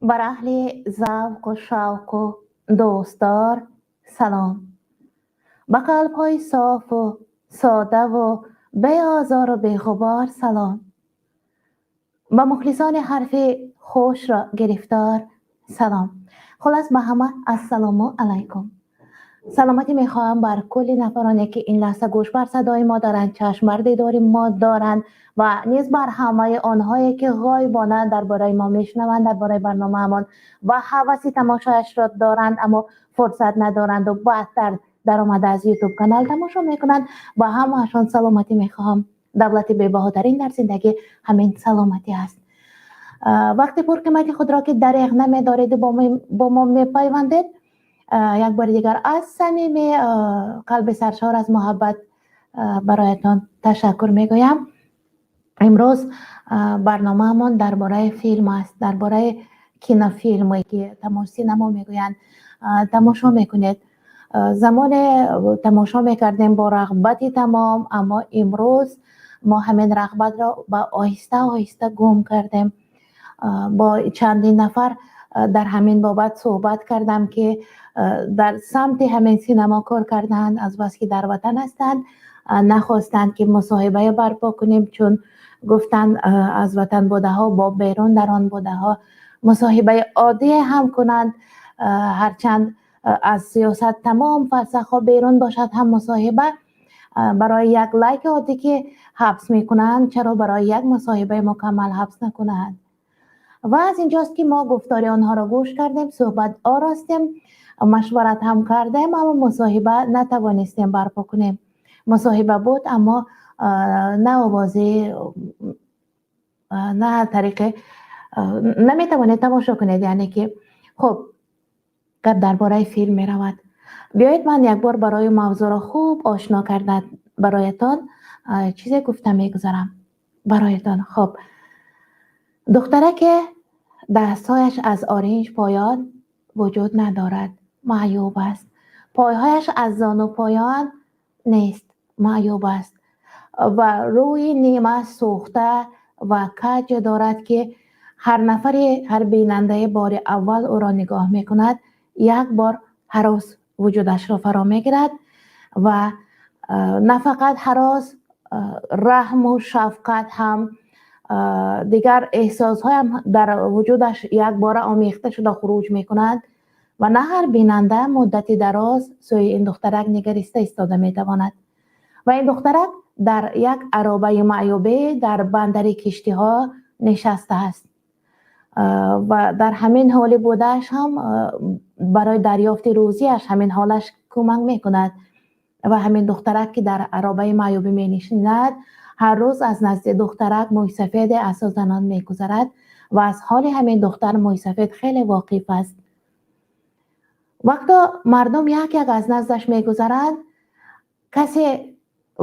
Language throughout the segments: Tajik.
Бар аҳли завқу шавқу дӯстдор салом, ба қалбҳои софу содаву беозору беғубор салом, ба мухлисони ҳарфи хушро гирифтор салом. Хулас, ба ҳама ассалому алайкум. Саломатӣ мехоҳам бар кулли нафароне, ки ин лаҳза гӯш бар садои мо доранд, чашм бар дидори мо доранд ва низ бар ҳамаи онҳое, ки ғоибона дар бораи мо мешунаванд, дар бораи барномаамон ва ҳаваси тамошояшро доранд, аммо фурсат надоранду баъдтар даромада аз Ютуб канал тамошо мекунанд. Ба ҳамаашон саломатӣ мехоҳам. Давлати бебаҳотарин дар зиндагӣ ҳамин саломатӣ аст. Вақти пурқимати худро, ки дареғ намедореду бо мо мепайвандед, як бори дигар аз самими қалби саршор аз муҳаббат бароятон ташаккур мегӯям. Имрӯз барномаамон дар бораи филм аст, дар бораи кинофилме, ки синемо мегӯянд, тамошо мекунед. Замоне тамошо мекардем бо рағбати тамом, аммо имрӯз мо ҳамин рағбатро ба оҳиста оҳиста гум кардем. Бо чандин нафар дар ҳамин бобат суҳбат кардам, ки дар самти ҳамин синемо кор карданд. Азбаски дар ватан ҳастанд, нахостанд, ки мусоҳибае барпо кунем, чун гуфтанд, аз ватан будаҳо бо берун дар он будаҳо мусоҳибаи оддие ҳам кунанд, ҳарчанд аз сиёсат тамом фарсахҳо берун бошад ҳам, мусоҳиба барои як лайки оддӣ, ки ҳабс мекунанд, чаро барои як мусоҳибаи мукаммал ҳабс накунанд? Ва аз инҷост, ки мо гуфтори онҳоро гӯш кардем, суҳбат оростем, машварат ҳам кардем, аммо мусоҳиба натавонистем барпо кунем. Мусоҳиба буд, аммо на овозӣ, на тариқи наметавонед тамошо кунед. Яъне ки, хуб, гап дар бораи филм меравад. Биёед, ман якбор барои мавзӯъро хуб ошно карда бароятон чизе гуфта мегузарам бароятон. Хуб, духтараке дастҳояш аз оринҷ поён вуҷуд надорад, маъюб аст, пойҳояш аз зону поён нест, маъюб аст ва рӯи нима сӯхта ва каҷ дорад, ки ҳар нафаре, ҳар бинандаи бори аввал ӯро нигоҳ мекунад, як бор ҳарос вуҷудашро фаро мегирад ва на фақат ҳарос, раҳму шафқат ҳам, дигар эҳсосҳоям дар вуҷудаш якбора омехта шуда хуруҷ мекунанд ва на ҳар бинанда муддати дароз сӯи ин духтарак нигариста истода метавонад. Ва ин духтарак дар як аробаи маъюбӣ дар бандари киштиҳо нишастааст ва дар ҳамин ҳоли будааш ҳам барои дарёфти рӯзиаш ҳамин ҳолаш кӯмак мекунад. Ва ҳамин духтарак, ки дар аробаи маъюбӣ менишинад, ҳар рӯз аз назди духтарак мӯйсафеде асозанон мегузарад ва аз ҳоли ҳамин духтар мӯйсафед хеле воқиф аст. Вақто мардум як як аз наздаш мегузаранд, касе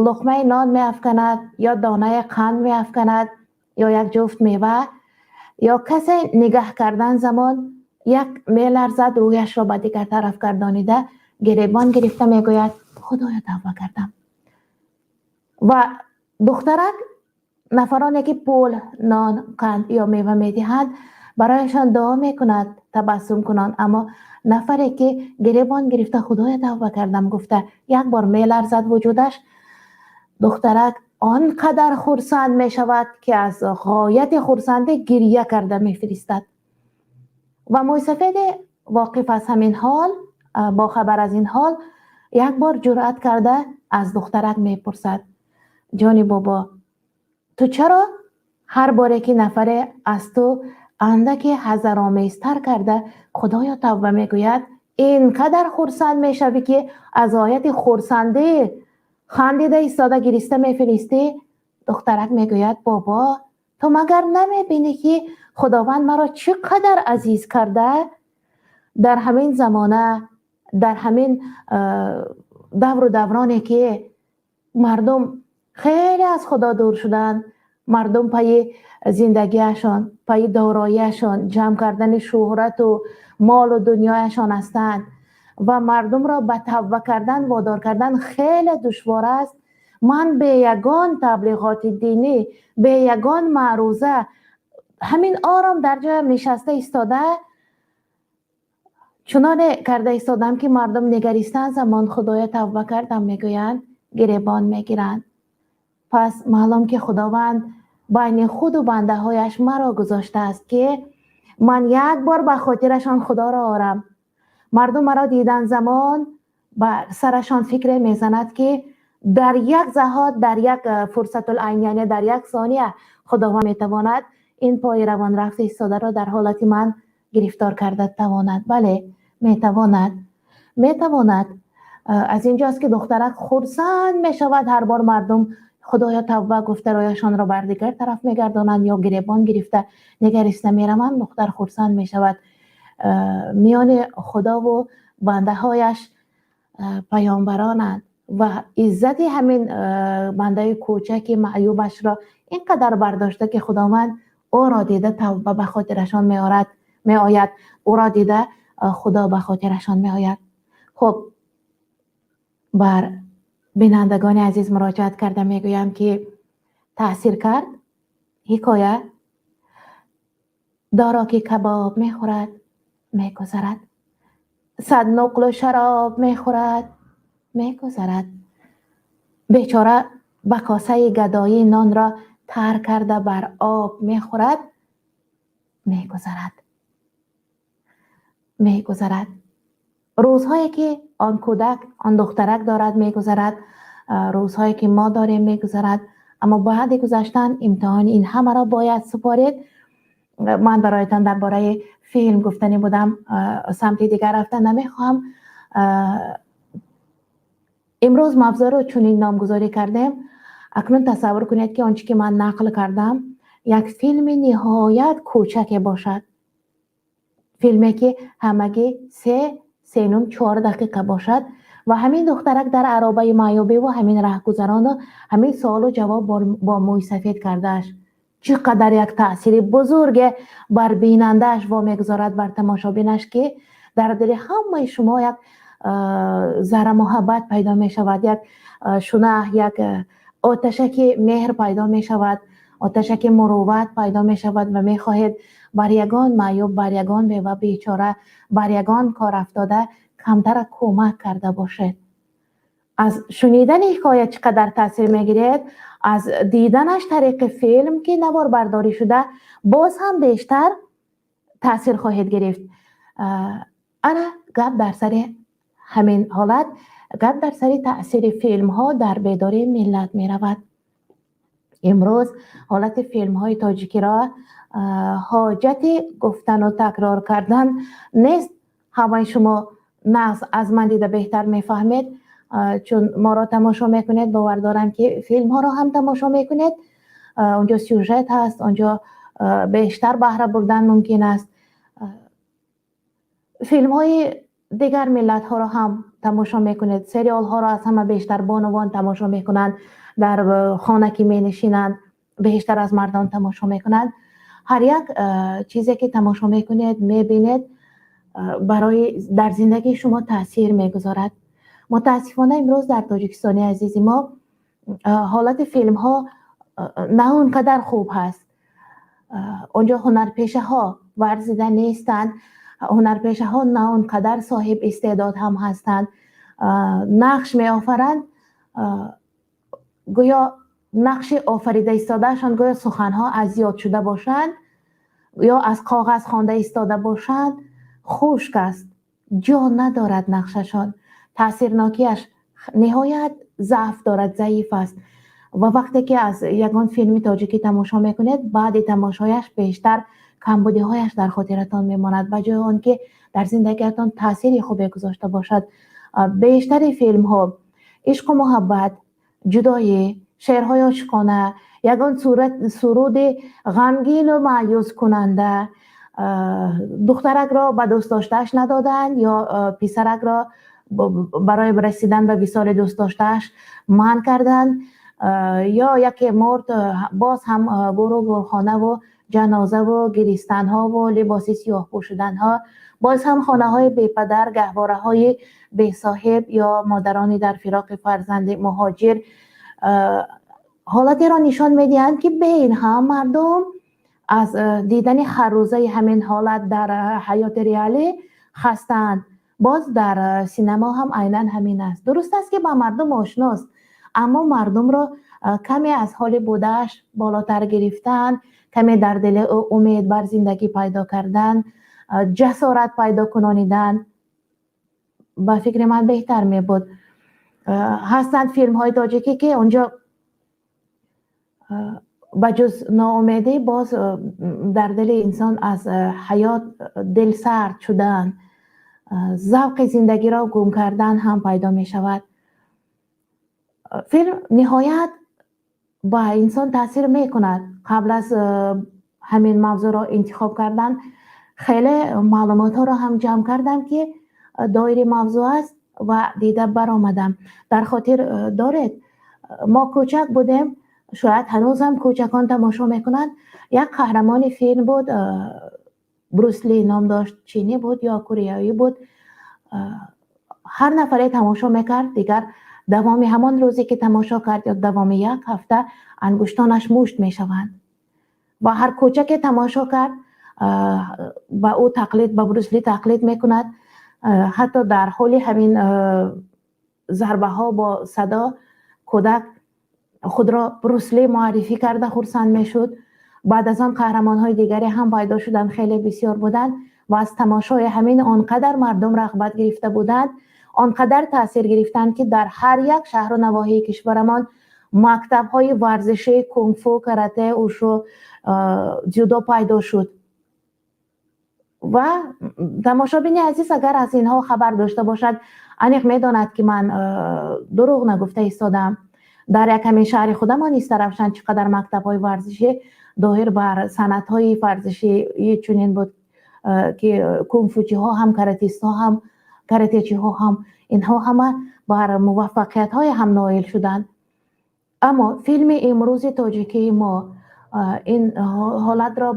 луқмаи нон меафканад ё донаи қанд меафканад ё як ҷуфт мева, ё касе нигаҳ кардан замон як меларзад, рӯяшро ба дигар тараф гардонида, гиребон гирифта мегӯяд: «Худоё, тавба кардам». Ва духтарак нафароне, ки пул, нон, қанд ё мева медиҳанд, барояшон дуо мекунад табассум кунон. Аммо нафаре, ки гиребон гирифта, «Худоя, тавба кардам» гуфта, як бор меларзад вуҷудаш, духтарак он қадар хурсанд мешавад, ки аз ғояти хурсандӣ гиря карда мефиристад. Ва мӯйсафеде воқиф аз ҳамин ҳол, бохабар аз ин ҳол, як бор ҷуръат карда аз духтарак мепурсад: «Ҷони бобо, ту чаро ҳар боре, ки нафаре аз ту андаке ҳазаромезтар карда «Худоё, тавба» мегӯяд, ин қадар хурсанд мешавӣ, ки аз ғояти хурсандӣ хандида истода гириста мефиристӣ?» Духтарак мегӯяд: «Бобо, ту магар намебинӣ, ки Худованд маро чӣ қадар азиз карда? Дар ҳамин замона, дар ҳамин давру давроне, ки мардум хеле аз Худо дур шуданд, мардум пайи зиндагиашон, пайи дороияшон, ҷамъ кардани шӯҳрату молу дунёяшон ҳастанд ва мардумро ба тавба кардан водор кардан хеле душвор аст, ман бе ягон таблиғоти динӣ, бе ягон маъруза, ҳамин ором дар ҷоям нишаста истода Чуноне карда истодам, ки мардум нигаристан замон «Худоя, тавба кардам» мегӯянд, гиребон мегиранд. Пас маълум, ки Худованд байни худу бандаҳояш маро гузоштааст, ки ман як бор ба хотирашон Худоро орам. Мардум маро дидан замон ба сарашон фикре мезанад, ки дар як заҳот, дар як фурсатул айн, яъне дар як сония, Худованд метавонад ин пои равон рафта истодаро дар ҳолати ман гирифтор карда тавонад. Бале, метавонад, метавонад. Аз ин ҷост, ки духтарак хурсанд мешавад. Ҳар бор мардум «Худоё, тавба» гуфта, рӯяшонро бар дигар тараф мегардонанд ё гиребон гирифта нигариста мераванд, духтар хурсанд мешавад. Миёни Худову бандаҳояш паёмбаронанд ва иззати ҳамин бандаи кӯчаки маъюбашро ин қадар бардошта, ки Худованд ӯро дида тавба ба хотирашон меорад, меояд, ӯро дида Худо ба хотирашон меояд. Хуб, бар бинандагони азиз муроҷиат карда мегӯям, ки таъсир кард ҳикоя? Доро ки кабоб мехӯрад, мегузарад, сад нуқлу шароб мехӯрад, мегузарад, бечора ба косаи гадоӣ нонро тар карда бар об мехӯрад, мегузарад, мегузарад. Рӯзҳое ки он кӯдак, он духтарак дорад, мегузарад, рӯзҳое ки мо дорем, мегузарад, аммо баъди гузаштан имтиҳони ин ҳамаро бояд супоред. Ман бароятон дар бораи филм гуфтанӣ будам, самти дигар рафта намехоҳам. Имрӯз мавзӯъро чунин номгузорӣ кардем. Акнун тасаввур кунед, ки он чӣ ки ман нақл кардам, як филми ниҳоят кӯчаке бошад, филме ки ҳамагӣ се, сенум, 4 дақиқа бошад ва ҳамин духтарак дар аробаи маъюбиву ҳамин раҳгузарону ҳамин суолу ҷавоб бо мӯи сафед кардааш чӣ қадар як таъсири бузурге бар бинандааш вомегузорад, бар тамошобинаш, ки дар дили ҳамаи шумо як зарра муҳаббат пайдо мешавад, як шунаҳ, як оташаки меҳр пайдо мешавад, оташаки мурувват пайдо мешавад ва мехоҳед бар ягон маъюб, бар ягон бева бечора, бар ягон корафтода камтара кӯмак карда бошед. Аз шунидани ҳикоя чӣ қадар таъсир мегиред, аз диданаш тариқи филм, ки наворбардорӣ шуда, боз ҳам бештар таъсир хоҳед гирифт. Ана гап дар сари ҳамин ҳолат, гап дар сари таъсири филмҳо дар бедории миллат меравад. Имрӯз ҳолати филмҳои тоҷикиро ҳоҷати гуфтану такрор кардан нест. Ҳамаи шумо нағз аз ман дида беҳтар мефаҳмед, чун моро тамошо мекунед. Бовар дорам, ки филмҳоро ҳам тамошо мекунед. Онҷо сюжет ҳаст, онҷо бештар баҳра бурдан мумкин аст. Филмҳои дигар миллатҳоро ҳам тамошо мекунед. Сериалҳоро аз ҳама бештар бонувон тамошо мекунанд. Дар хона ки менишинанд, бештар аз мардон тамошо мекунанд. Ҳар як чизе ки тамошо мекунед, мебинед, барои дар зиндагии шумо таъсир мегузорад. Мутаассифона, имрӯз дар Тоҷикистони азизи мо ҳолати филмҳо на он қадар хуб ҳаст. Онҷо ҳунарпешаҳо варзида нестанд, ҳунарпешаҳо на он қадар соҳиб истеъдод ҳам ҳастанд. Нақш меофаранд, гӯё нақши офарида истодаашон гӯё суханҳо аз ёд шуда бошанд ё аз коғаз хонда истода бошанд. Хушк аст, ҷон надорад нақшашон, таъсирнокиаш ниҳоят заъф дорад, заиф аст. Ва вақте ки аз ягон филми тоҷикӣ тамошо мекунед, баъди тамошояш бештар камбудиҳояш дар хотиратон мемонад, ба ҷои он ки дар зиндагиатон таъсири хубе гузошта бошад. Бештари филмҳо ишқу муҳаббат, ҷудоӣ, шеърҳои ошиқона, ягон суруди ғамгину маъюскунанда, духтаракро ба дӯстдоштааш надоданд ё писаракро барои расидан ба висоли дӯстдоштааш манъ карданд, ё яке мурд, боз ҳам гӯру гӯрхонаву ҷанозаву гиристанҳову либоси сиёҳ пӯшиданҳо, боз ҳам хонаҳои бепадар, гаҳвораҳои бесоҳиб ё модарони дар фироқи фарзанди муҳоҷир ҳолатеро нишон медиҳанд, ки бе ин ҳам мардум аз дидани ҳаррӯзаи ҳамин ҳолат дар ҳаёти реалӣ Хастаанд. Боз дар синемо ҳам айнан ҳамин аст. Дуруст аст, ки ба мардум ошност, аммо мардумро каме аз ҳоли будааш болотар гирифтан, каме дар дили ӯ умед бар зиндагӣ пайдо кардан, ҷасорат пайдо кунонидан, ба фикри ман, беҳтар мебуд. Ҳастанд филмҳои тоҷикӣ, ки онҷо ба ҷуз ноумедӣ боз дар дили инсон аз ҳаёт дилсард шудан, завқи зиндагиро гум кардан ҳам пайдо мешавад. Филм ниҳоят ба инсон таъсир мекунад. Қабл аз ҳамин мавзӯъро интихоб кардан хеле маълумотҳоро ҳам ҷамъ кардам, ки доири мавзӯъ аст, ва дида баромадам. Дар хотир доред, мо кӯчак будем, шояд ҳанӯзам кӯчакон тамошо мекунанд, як қаҳрамони филм буд, Брус Ли ном дошт, чинӣ буд ё кореяӣ буд. Ҳар нафаре тамошо мекард, дигар давоми ҳамон рӯзе, ки тамошо кард, ё давоми як ҳафта ангуштонаш мушт мешаванд. Ва ҳар кӯчаке тамошо кард, ба ӯ тақлид, ба Брус Ли тақлид мекунад. Ҳатто дар ҳоли ҳамин зарбаҳо бо садо кӯдак худро Брус Ли муаррифӣ карда хурсанд мешуд. Баъд аз он қаҳрамонҳои дигаре ҳам пайдо шуданд, хеле бисёр буданд ва аз тамошои ҳамин он қадар мардум рағбат гирифта буданд, он қадар таъсир гирифтанд, ки дар ҳар як шаҳру навоҳии кишварамон мактабҳои варзишии кунгфу, карате, ушу, дзюдо пайдо шуд. Ва тамошобини азиз, агар аз инҳо хабар дошта бошад, аниқ медонад, ки ман дурӯғ нагуфта истодаам. Дар як ҳамин шаҳри худамон, Истаравшан, чӣ қадар мактабҳои варзишӣ доир бар санъатҳои варзишии чунин буд, ки кунгфучиҳо ҳам, каратистҳо ҳам, каратечиҳо ҳам, инҳо ҳама бар муваффақиятҳое ҳам ноил шуданд. Аммо филми имрӯзи тоҷикии мо ин ҳолатро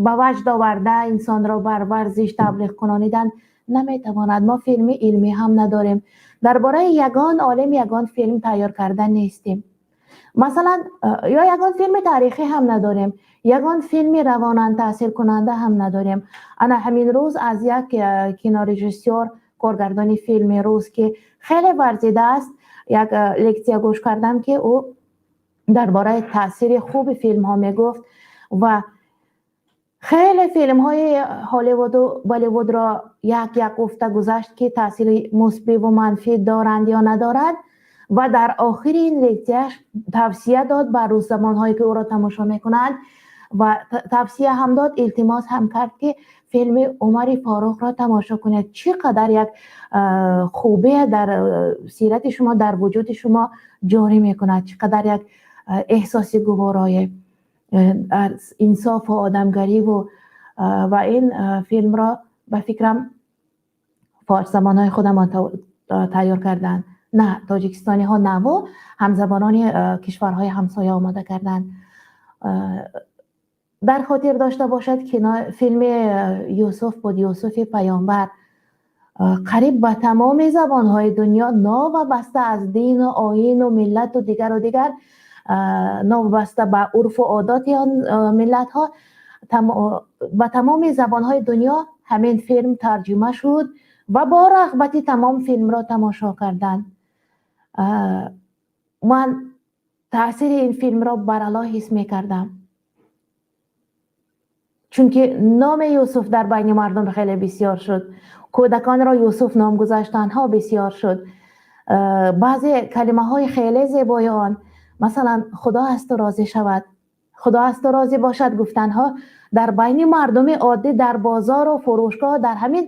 ба ваҷд оварда, инсонро бар варзиш таблиғ кунонидан наметавонад. Мо филми илмӣ ҳам надорем. Дар бораи ягон олим ягон филм тайёр карда нестем, масалан, ё ягон филми таърихӣ ҳам надорем, ягон филми равонан таъсиркунанда ҳам надорем. Ана ҳамин рӯз аз як кинорежиссёр, коргардони филми рус, ки хеле варзидааст, як лексия гӯш кардам, ки ӯ дар бораи таъсири хуби филмҳо мегуфт ва хеле филмҳои Ҳолливуду Болливудро як як гуфта гузашт, ки таъсири мусбиву манфӣ доранд ё надоранд. Ва дар охири ин лексияш тавсия дод ба рӯззабонҳое, ки ӯро тамошо мекунанд, ва тавсия ҳам дод, илтимос ҳам кард, ки филми Умари Форуқро тамошо кунед, чӣ қадар як хубие дар сирати шумо, дар вуҷуди шумо ҷорӣ мекунад, чӣ қадар як эҳсоси гуворое аз инсофу одамгариву. Ва ин филмро, ба фикрам, форсзабонҳои худамон тайёр карданд, на тоҷикистониҳо, наву ҳамзабонони кишварҳои ҳамсоя омода карданд. Дар хотир дошта бошад, кино, филми Юсуф буд, Юсуфи паёмбар, қариб ба тамоми забонҳои дунё, новобаста аз дину оину миллату дигару дигар, новобаста ба урфу одоти он миллатҳо, ба тамоми забонҳои дунё ҳамин филм тарҷима шуд ва бо рағбати тамом филмро тамошо карданд. Ман таъсири ин филмро барало ҳис мекардам, чунки номи Юсуф дар байни мардум хеле бисёр шуд, кӯдаконро Юсуф ном гузаштанҳо бисёр шуд. Баъзе калимаҳои хеле зебои он, масалан, «Худо аз ту розӣ шавад», «Худо аз ту розӣ бошад» гуфтанҳо дар байни мардуми оддӣ, дар бозору фурӯшгоҳ, дар ҳамин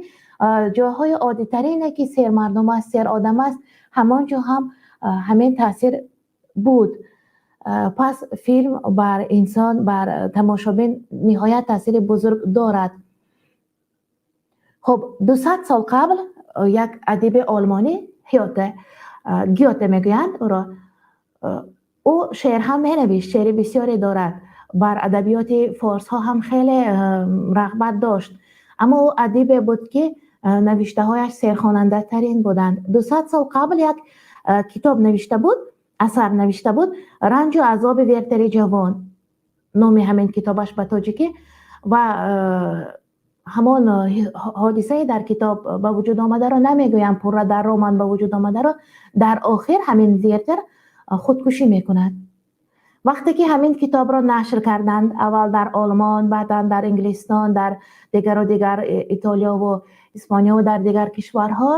ҷойҳои оддитарине, ки сермардум аст, серодам аст, ҳамон ҷо ҳам ҳамин таъсир буд. Пас филм бар инсон, бар тамошобин ниҳоят таъсири бузург дорад. Хуб, 200 сол қабл як адиби олмонӣ, Ҳёте, Гёте мегӯянд ӯро, ӯ шеър ҳам менавишт, шеъри бисёре дорад, бар адабиёти форсҳо ҳам хеле рағбат дошт, аммо ӯ адибе буд, ки навиштаҳояш серхонандатарин буданд. 200 сол қабл як китоб навишта буд, асар навишта буд, «Ранҷу азоби Вертери ҷавон» номи ҳамин китобаш ба тоҷикӣ. Ва Ҳамон ҳодисае дар китоб ба вуҷуд омадаро намегӯям, пурра дар роман ба вуҷуд омадаро. Дар охир ҳамин Вертер худкушӣ мекунад. Вақте ки ҳамин китобро нашр карданд, аввал дар Олмон, баъдан дар Инглистон, дар дигару дигар, Итолиёву Испонияву дар дигар кишварҳо,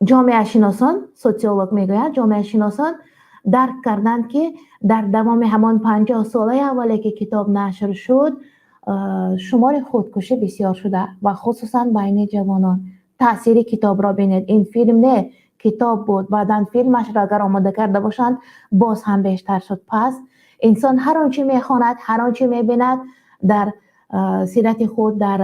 ҷомеашиносон, социолог мегӯянд, ҷомеашиносон дарк карданд, ки дар давоми ҳамон 50 солаи аввале, ки китоб нашр шуд, шумори худкушӣ бисёр шуда ва хусусан байни ҷавонон. Таъсири китобро бинед. Ин филм не, китоб буд. Баъдан филмашро агар омода карда бошанд, боз ҳам бештар шуд. Пас инсон ҳар он чӣ мехонад, ҳар он чӣ мебинад, дар сирати худ, дар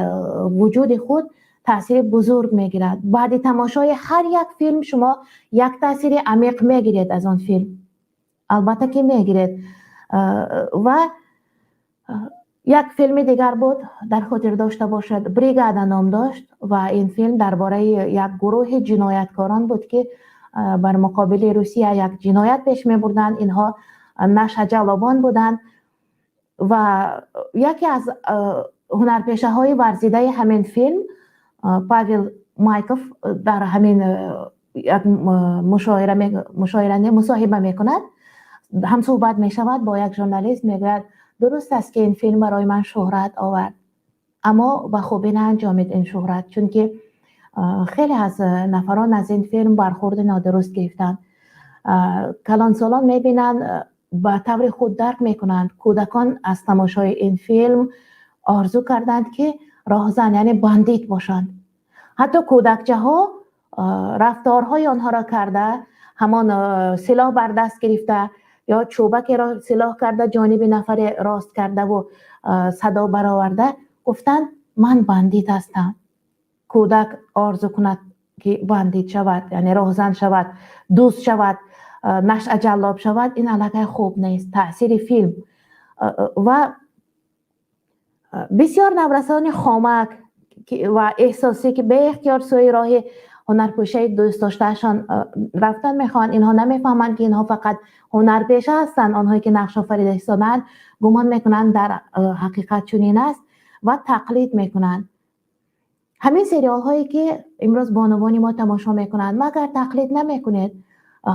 вуҷуди худ таъсири бузург мегирад. Баъди тамошои ҳар як филм шумо як таъсири амиқ мегиред аз он филм, албатта ки мегиред. Ва як филми дигар буд, дар хотир дошта бошад, «Бригада» ном дошт ва ин филм дар бораи як гурӯҳи ҷинояткорон буд, ки бар муқобили Русия як ҷиноят пеш мебурданд. Инҳо нашъаҷаллобон буданд ва яке аз ҳунарпешаҳои варзидаи ҳамин филм, Павел Майков, дар ҳамин як мушоира, мушоира не, мусоҳиба мекунад, ҳамсӯҳбат мешавад бо як журналист. Мегӯяд: «Дуруст аст, ки ин филм барои ман шӯҳрат овард, аммо ба хубӣ наанҷомид ин шӯҳрат, чунки хеле аз нафарон аз ин филм бархурди нодуруст гирифтанд. Калонсолон мебинанд, ба таври худ дарк мекунанд. Кӯдакон аз тамошои ин филм орзу карданд, ки роҳзан, яъне бандит бошанд. Ҳатто кӯдакчаҳо рафторҳои онҳоро карда, ҳамон силоҳ бар даст гирифта ё чӯбакеро силоҳ карда, ҷониби нафаре рост кардаву садо бароварда гуфтанд: ман бандит ҳастам. Кӯдак орзу кунад, ки бандит шавад, яъне роҳзан шавад, дузд шавад, нашъаҷаллоб шавад, ин аллакай хуб нест. Таъсири филм. Ва бисёр наврасони хомак ва эҳсосӣ, ки беихтиёр сӯи роҳи ҳунарпешаи дӯстдоштаашон рафтан мехоҳанд, инҳо намефаҳманд, ки инҳо фақат ҳунарпеша ҳастанд. Онҳое ки нақш офарида истодаанд, гумон мекунанд, дар ҳақиқат чунин аст ва тақлид мекунанд. Ҳамин сериалҳое, ки имрӯз бонувони мо тамошо мекунанд, магар тақлид намекунед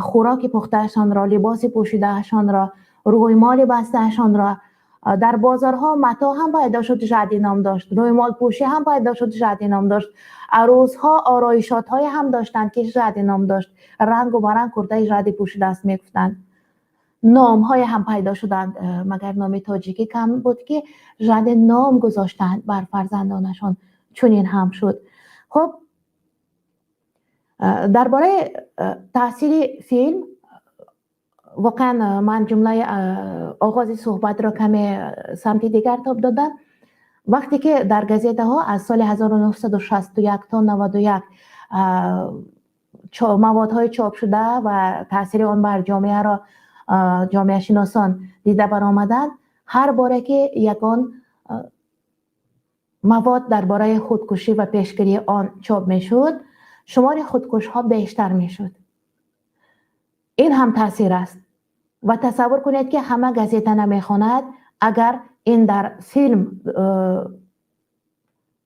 хӯроки пухтаашонро, либоси пӯшидаашонро, рӯймоли бастаашонро? Дар бозорҳо матоъ ҳам пайдо шуд, жади ном дошт, рӯймолпӯшӣ ҳам пайдо шуд, жади ном дошт. Арӯсҳо ороишотҳое ҳам доштанд, ки жади ном дошт, рангу баранг куртаи жади пӯшидааст мегуфтанд. Номҳое ҳам пайдо шуданд. Магар номи тоҷикӣ кам буд, ки жади ном гузоштанд бар фарзандонашон? Чунин ҳам шуд. Хуб, дар бораи таъсири филм воқеан ман ҷумлаи оғози суҳбатро каме самти дигар тоб додам. Вақте ки дар газетаҳо аз соли 1961 то 91 маводҳои чопшуда ва таъсири он бар ҷомеаро ҷомеашиносон дида баромаданд, ҳар боре ки ягон мавод дар бораи худкушӣ ва пешгирии он чоп мешуд, шумори худкушҳо бештар мешуд. Ин ҳам таъсир аст. Ва тасаввур кунед, ки ҳама газета намехонад. Агар ин дар филм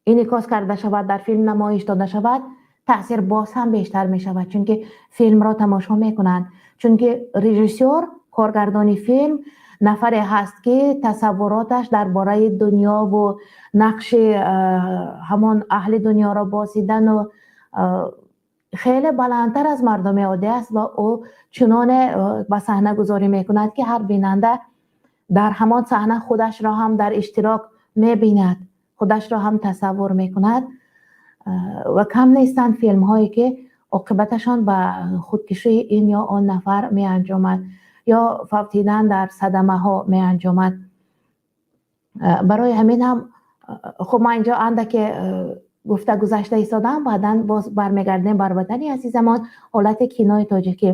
инъикос карда шавад, дар филм намоиш дода шавад, таъсир боз ҳам бештар мешавад, чунки филмро тамошо мекунанд, чунки режиссёр, коргардони филм нафаре ҳаст, ки тасаввуроташ дар бораи дунёву нақши ҳамон аҳли дунёро бозидану хеле баландтар аз мардуми оддӣ аст ва ӯ чуноне ба саҳна гузорӣ мекунад, ки ҳар бинанда дар ҳамон саҳна худашро ҳам дар иштирок мебинад, худашро ҳам тасаввур мекунад. Ва кам нестанд филмҳое, ки оқибаташон ба худкушии ин ё он нафар меанҷомад ё фавтидан дар садамаҳо меанҷомад. Барои ҳамин ҳам, хуб, ман инҷо андаке гуфта гузашта истодам, баъдан боз бармегардем бар ватани азизамон, ҳолати кинои тоҷикӣ.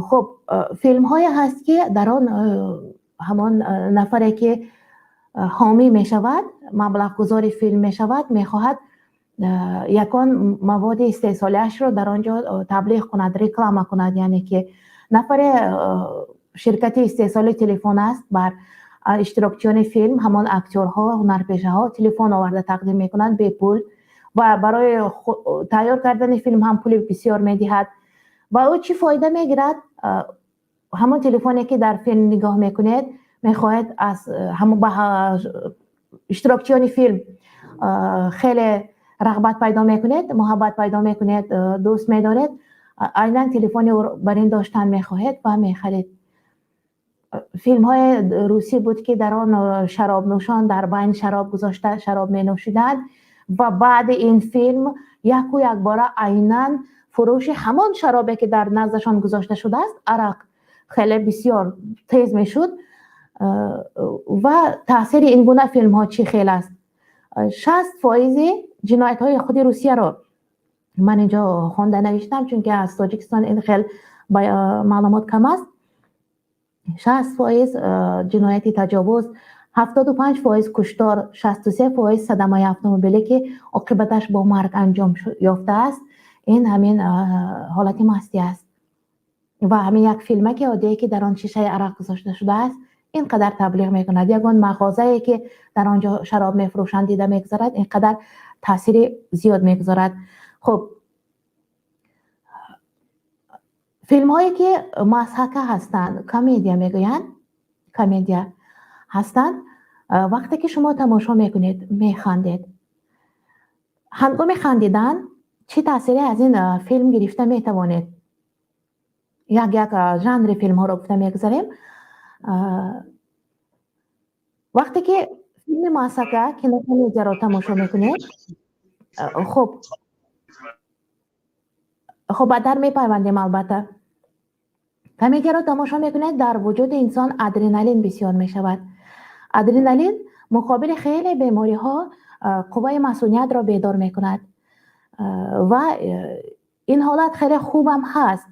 Хуб, филмҳое ҳаст, ки дар он ҳамон нафаре, ки ҳомӣ мешавад, маблағгузори филм мешавад, мехоҳад ягон маводи истеҳсолиашро дар он ҷо таблиғ кунад, реклама кунад. Яъне ки нафаре ширкати истеҳсоли телефон аст, бар Иштирокчиёни филм, ҳамон актёрҳо, ҳунарпешаҳо телефон оварда тақдим мекунанд бепул ва барои тайёр кардани филм ҳам пули бисёр медиҳад. Ва ӯ чӣ фоида мегирад? Ҳамон телефоне, ки дар филм нигоҳ мекунед, мехоҳед аз ҳамон ба иштирокчиёни филм хеле рағбат пайдо мекунед, муҳаббат пайдо мекунед, дӯст медоред, айнан телефони бар ин доштан мехоҳед ва мехаред. Филмҳои русӣ буд, ки дар он шаробнӯшон дар байн шароб гузошта, шароб менӯшиданд ва баъди ин филм яку якбора айнан фурӯши ҳамон шаробе, ки дар наздашон гузошта шудааст, арақ, хеле бисёр тез мешуд. Ва таъсири ин гуна филмҳо чӣ хел аст? 60 фоизи ҷиноятҳои худи Русияро ман инҷо хонда навиштам, чунки аз Тоҷикистон ин хел маълумот кам аст. 60% ҷинояти таҷовуз, 75% куштор, 63% садамаи автомобиле, ки оқибаташ бо марг анҷом ёфтааст, ин ҳамин ҳолати мастӣ аст. Ва ҳамин як филмаки оддие, ки дар он шишаи арақ гузошта шудааст, ин қадар таблиғ мекунад. Ягон мағозае, ки дар он ҷо шароб мефурӯшанд, дида мегузарад, ин қадар таъсири зиёд мегузорад. Хуб, филмҳое, ки мазҳака ҳастанд, комедия мегӯянд, комедия ҳастанд, вақте ки шумо тамошо мекунед, механдед. Ҳангоми хандидан чӣ таъсире аз ин филм гирифта метавонед? Як як жанри филмҳоро гуфта мегузарем. Вақте ки филми мазҳака, кинокомедияро тамошо мекунед, хуб, баъдтар мепайвандем, албатта. Комедияро тамошо мекунед, дар вуҷуди инсон адреналин бисёр мешавад. Адреналин муқобили хеле бемориҳо қувваи масуниятро бедор мекунад ва ин ҳолат хеле хубам ҳаст.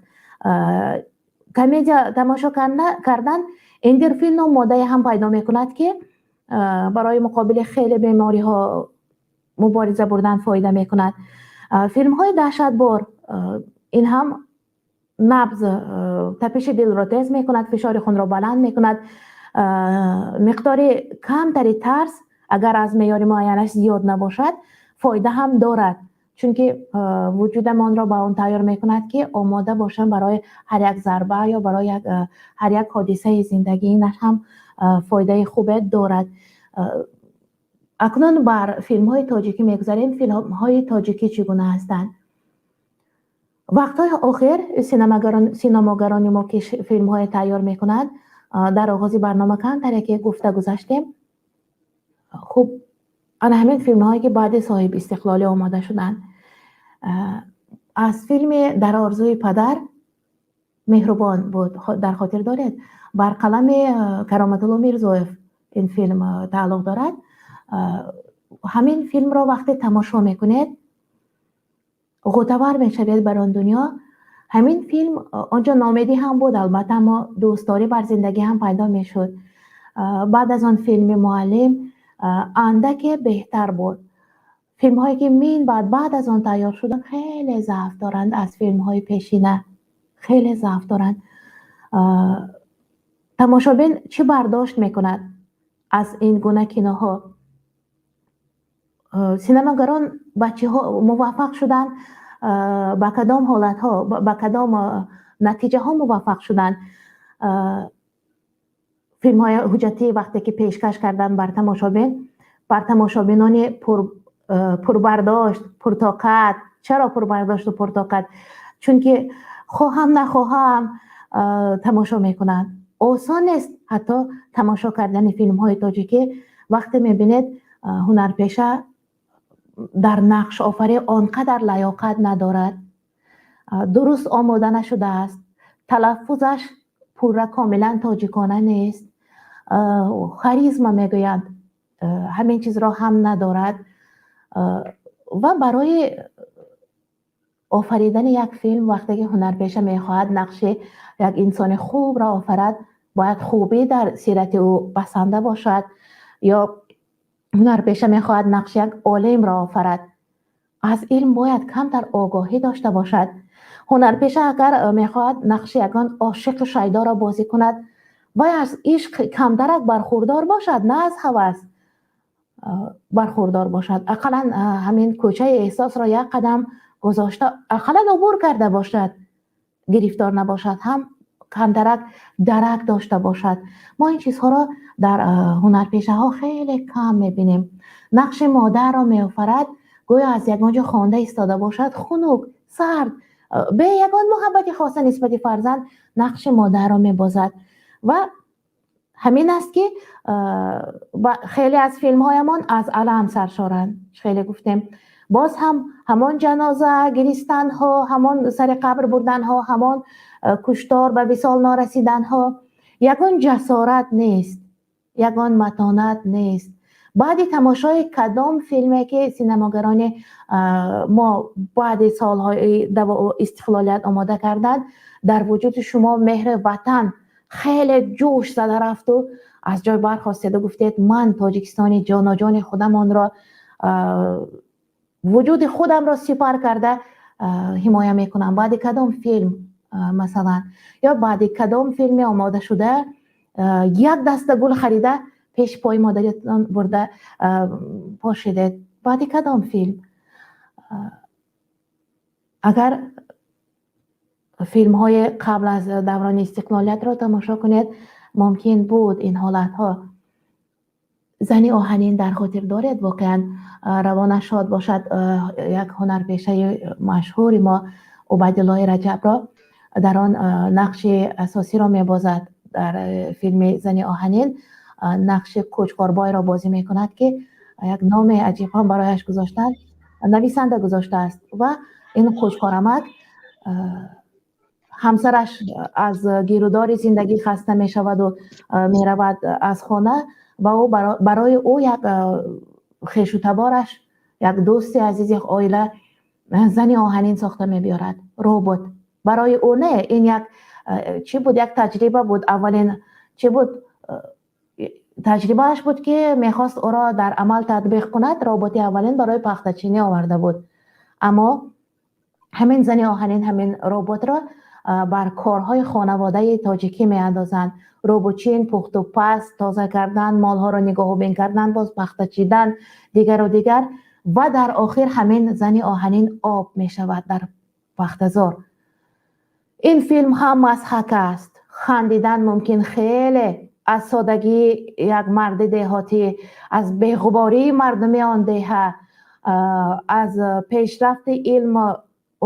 Комедия тамошо кардан эндорфин ном моддае ҳам пайдо мекунад, ки барои муқобили хеле бемориҳо мубориза бурдан фоида мекунад. Филмҳои даҳшатбор, ин ҳам набз, тапиши дилро тез мекунад, фишори хунро баланд мекунад. Миқдори камтари тарс, агар аз меъёри муайянаш зиёд набошад, фоида ҳам дорад, чунки вуҷудамонро ба он тайёр мекунад, ки омода бошам барои ҳар як зарба ё барои ҳар як ҳодисаи зиндагӣ. Инаш ҳам фоидаи хубе дорад. Акнун бар филмҳои тоҷикӣ мегузарем. Филмҳои тоҷикӣ чӣ гуна ҳастанд? Вақтҳои охир синамогарони мо, ки филмҳое тайёр мекунанд, дар оғози барнома камтаре ки гуфта гузаштем. Хуб, ана ҳамин филмҳое, ки баъди соҳиби истиқлолӣ омода шуданд, аз филми «Дар орзуи падар» меҳрубон буд, дар хотир доред, бар қалами Кароматулло Мирзоев ин филм тааллуқ дорад. Ҳамин филмро вақте тамошо мекунед, ғӯтавар мешавед бар он дунё. Ҳамин филм, онҷо ноумедӣ ҳам буд, албатта, аммо дӯстдорӣ бар зиндагӣ ҳам пайдо мешуд. Баъд аз он филми «Муаллим» андаке беҳтар буд. Филмҳое, ки мин баъд аз он тайёр шуданд, хеле заъф доранд, аз филмҳои пешина хеле заъф доранд. Тамошобин чӣ бардошт мекунад аз ин гуна киноҳо? Синамогарон ба чиҳо муваффақ шуданд, ба кадом ҳолатҳо, ба кадом натиҷаҳо муваффақ шуданд? Филмҳои ҳуҷҷатӣ вақте ки пешкаш карданд бар тамошобин, бар тамошобинони пурбардошт, пуртоқат. Чаро пурбардошту пуртоқат? Чунки хоҳам нахоҳам тамошо мекунанд. Осон нест ҳатто тамошо кардани филмҳои тоҷикӣ, вақте мебинед, ҳунарпеша дар нақшофарӣ он қадар лаёқат надорад, дуруст омода нашудааст, талаффузаш пурра, комилан тоҷикона нест, харизма мегӯянд, ҳамин чизро ҳам надорад. Ва барои офаридани як филм, вақте ки ҳунарпеша мехоҳад нақши як инсони хубро офарад, бояд хубӣ дар сирати ӯ басанда бошад. Ё ҳунарпеша мехоҳад нақши як олимро офарад, аз илм бояд камтар огоҳӣ дошта бошад. Ҳунарпеша агар мехоҳад нақши ягон ошиқу шайдоро бозӣ кунад, Вай аз ишқ камтарак бархурдор бошад, на аз ҳавас бархурдор бошад, ақаллан ҳамин кӯчаи эҳсосро як қадам гузошта, ақаллан убур карда бошад, гирифтор набошад, ҳам камтарак дарак дошта бошад. Мо ин чизҳоро дар ҳунарпешаҳо хеле кам мебинем. Нақши модарро меофарад, гӯё аз ягон ҷо хонда истода бошад, хунук, сард, бе ягон муҳаббати хоса нисбати фарзанд нақши модарро мебозад. Ва ҳамин аст, ки хеле аз филмҳоямон аз алам саршоранд. Хеле гуфтем, боз ҳам ҳамон ҷаноза гиристанҳо, ҳамон сари қабр бурданҳо, ҳамон куштор, ба висол норасиданҳо. Ягон ҷасорат нест, ягон матонат нест. Баъди тамошои кадом филме, ки синамогарони мо баъди солҳои истиқлолият омода карданд, дар вуҷуди шумо меҳри ватан хеле ҷӯш зада рафту аз ҷой бархостеду гуфтед: «Ман Тоҷикистони ҷоноҷони худамонро вуҷуди худамро сипар карда ҳимоя мекунам»? Баъди кадом филм, масалан, ё баъди кадом филме омода шуда як даста гул харида, пеши пои модаритон бурда пошидед? Баъди кадом филм? Агар филмҳои қабл аз даврони истиқлолиятро тамошо кунед, мумкин буд ин ҳолатҳо. Зани оҳанин дар хотир доред? Воқеан, равонаш шод бошад, як ҳунарпешаи машҳури мо Убайдуллоҳи Раҷабро дар он нақши асосиро мебозад. Дар филми «Зани оҳанин» нақши Кӯчқорбойро бозӣ мекунад, ки як номи аҷиб ҳам барояш гузоштанд, нависанда гузоштааст. Ва ин Қӯчқорамак, ҳамсараш аз гирудори зиндагӣ хаста мешаваду меравад аз хона ва ӯ барои ӯ як хешутабораш, як дӯсти азизи оила зани оҳанин сохта мебиёрад, робот. Барои ӯ не, ин як чӣ буд, як таҷриба буд, аввалин чӣ буд, таҷрибааш буд, ки мехост ӯро дар амал татбиқ кунад. Роботи аввалин барои пахтачинӣ оварда буд, аммо ҳамин зани оҳанин, ҳамин роботро бар корҳои хонаводаи тоҷикӣ меандозанд: рӯбучин, пухтупаз, тоза кардан, молҳоро нигоҳубин кардан, боз пахта чидан, дигару дигар. Ва дар охир ҳамин зани оҳанин об мешавад дар пахтазор. Ин филм ҳам мазҳака аст, хандидан мумкин хеле аз содагии як марди деҳотӣ, аз беғубории мардуми он деҳа, аз пешрафти илм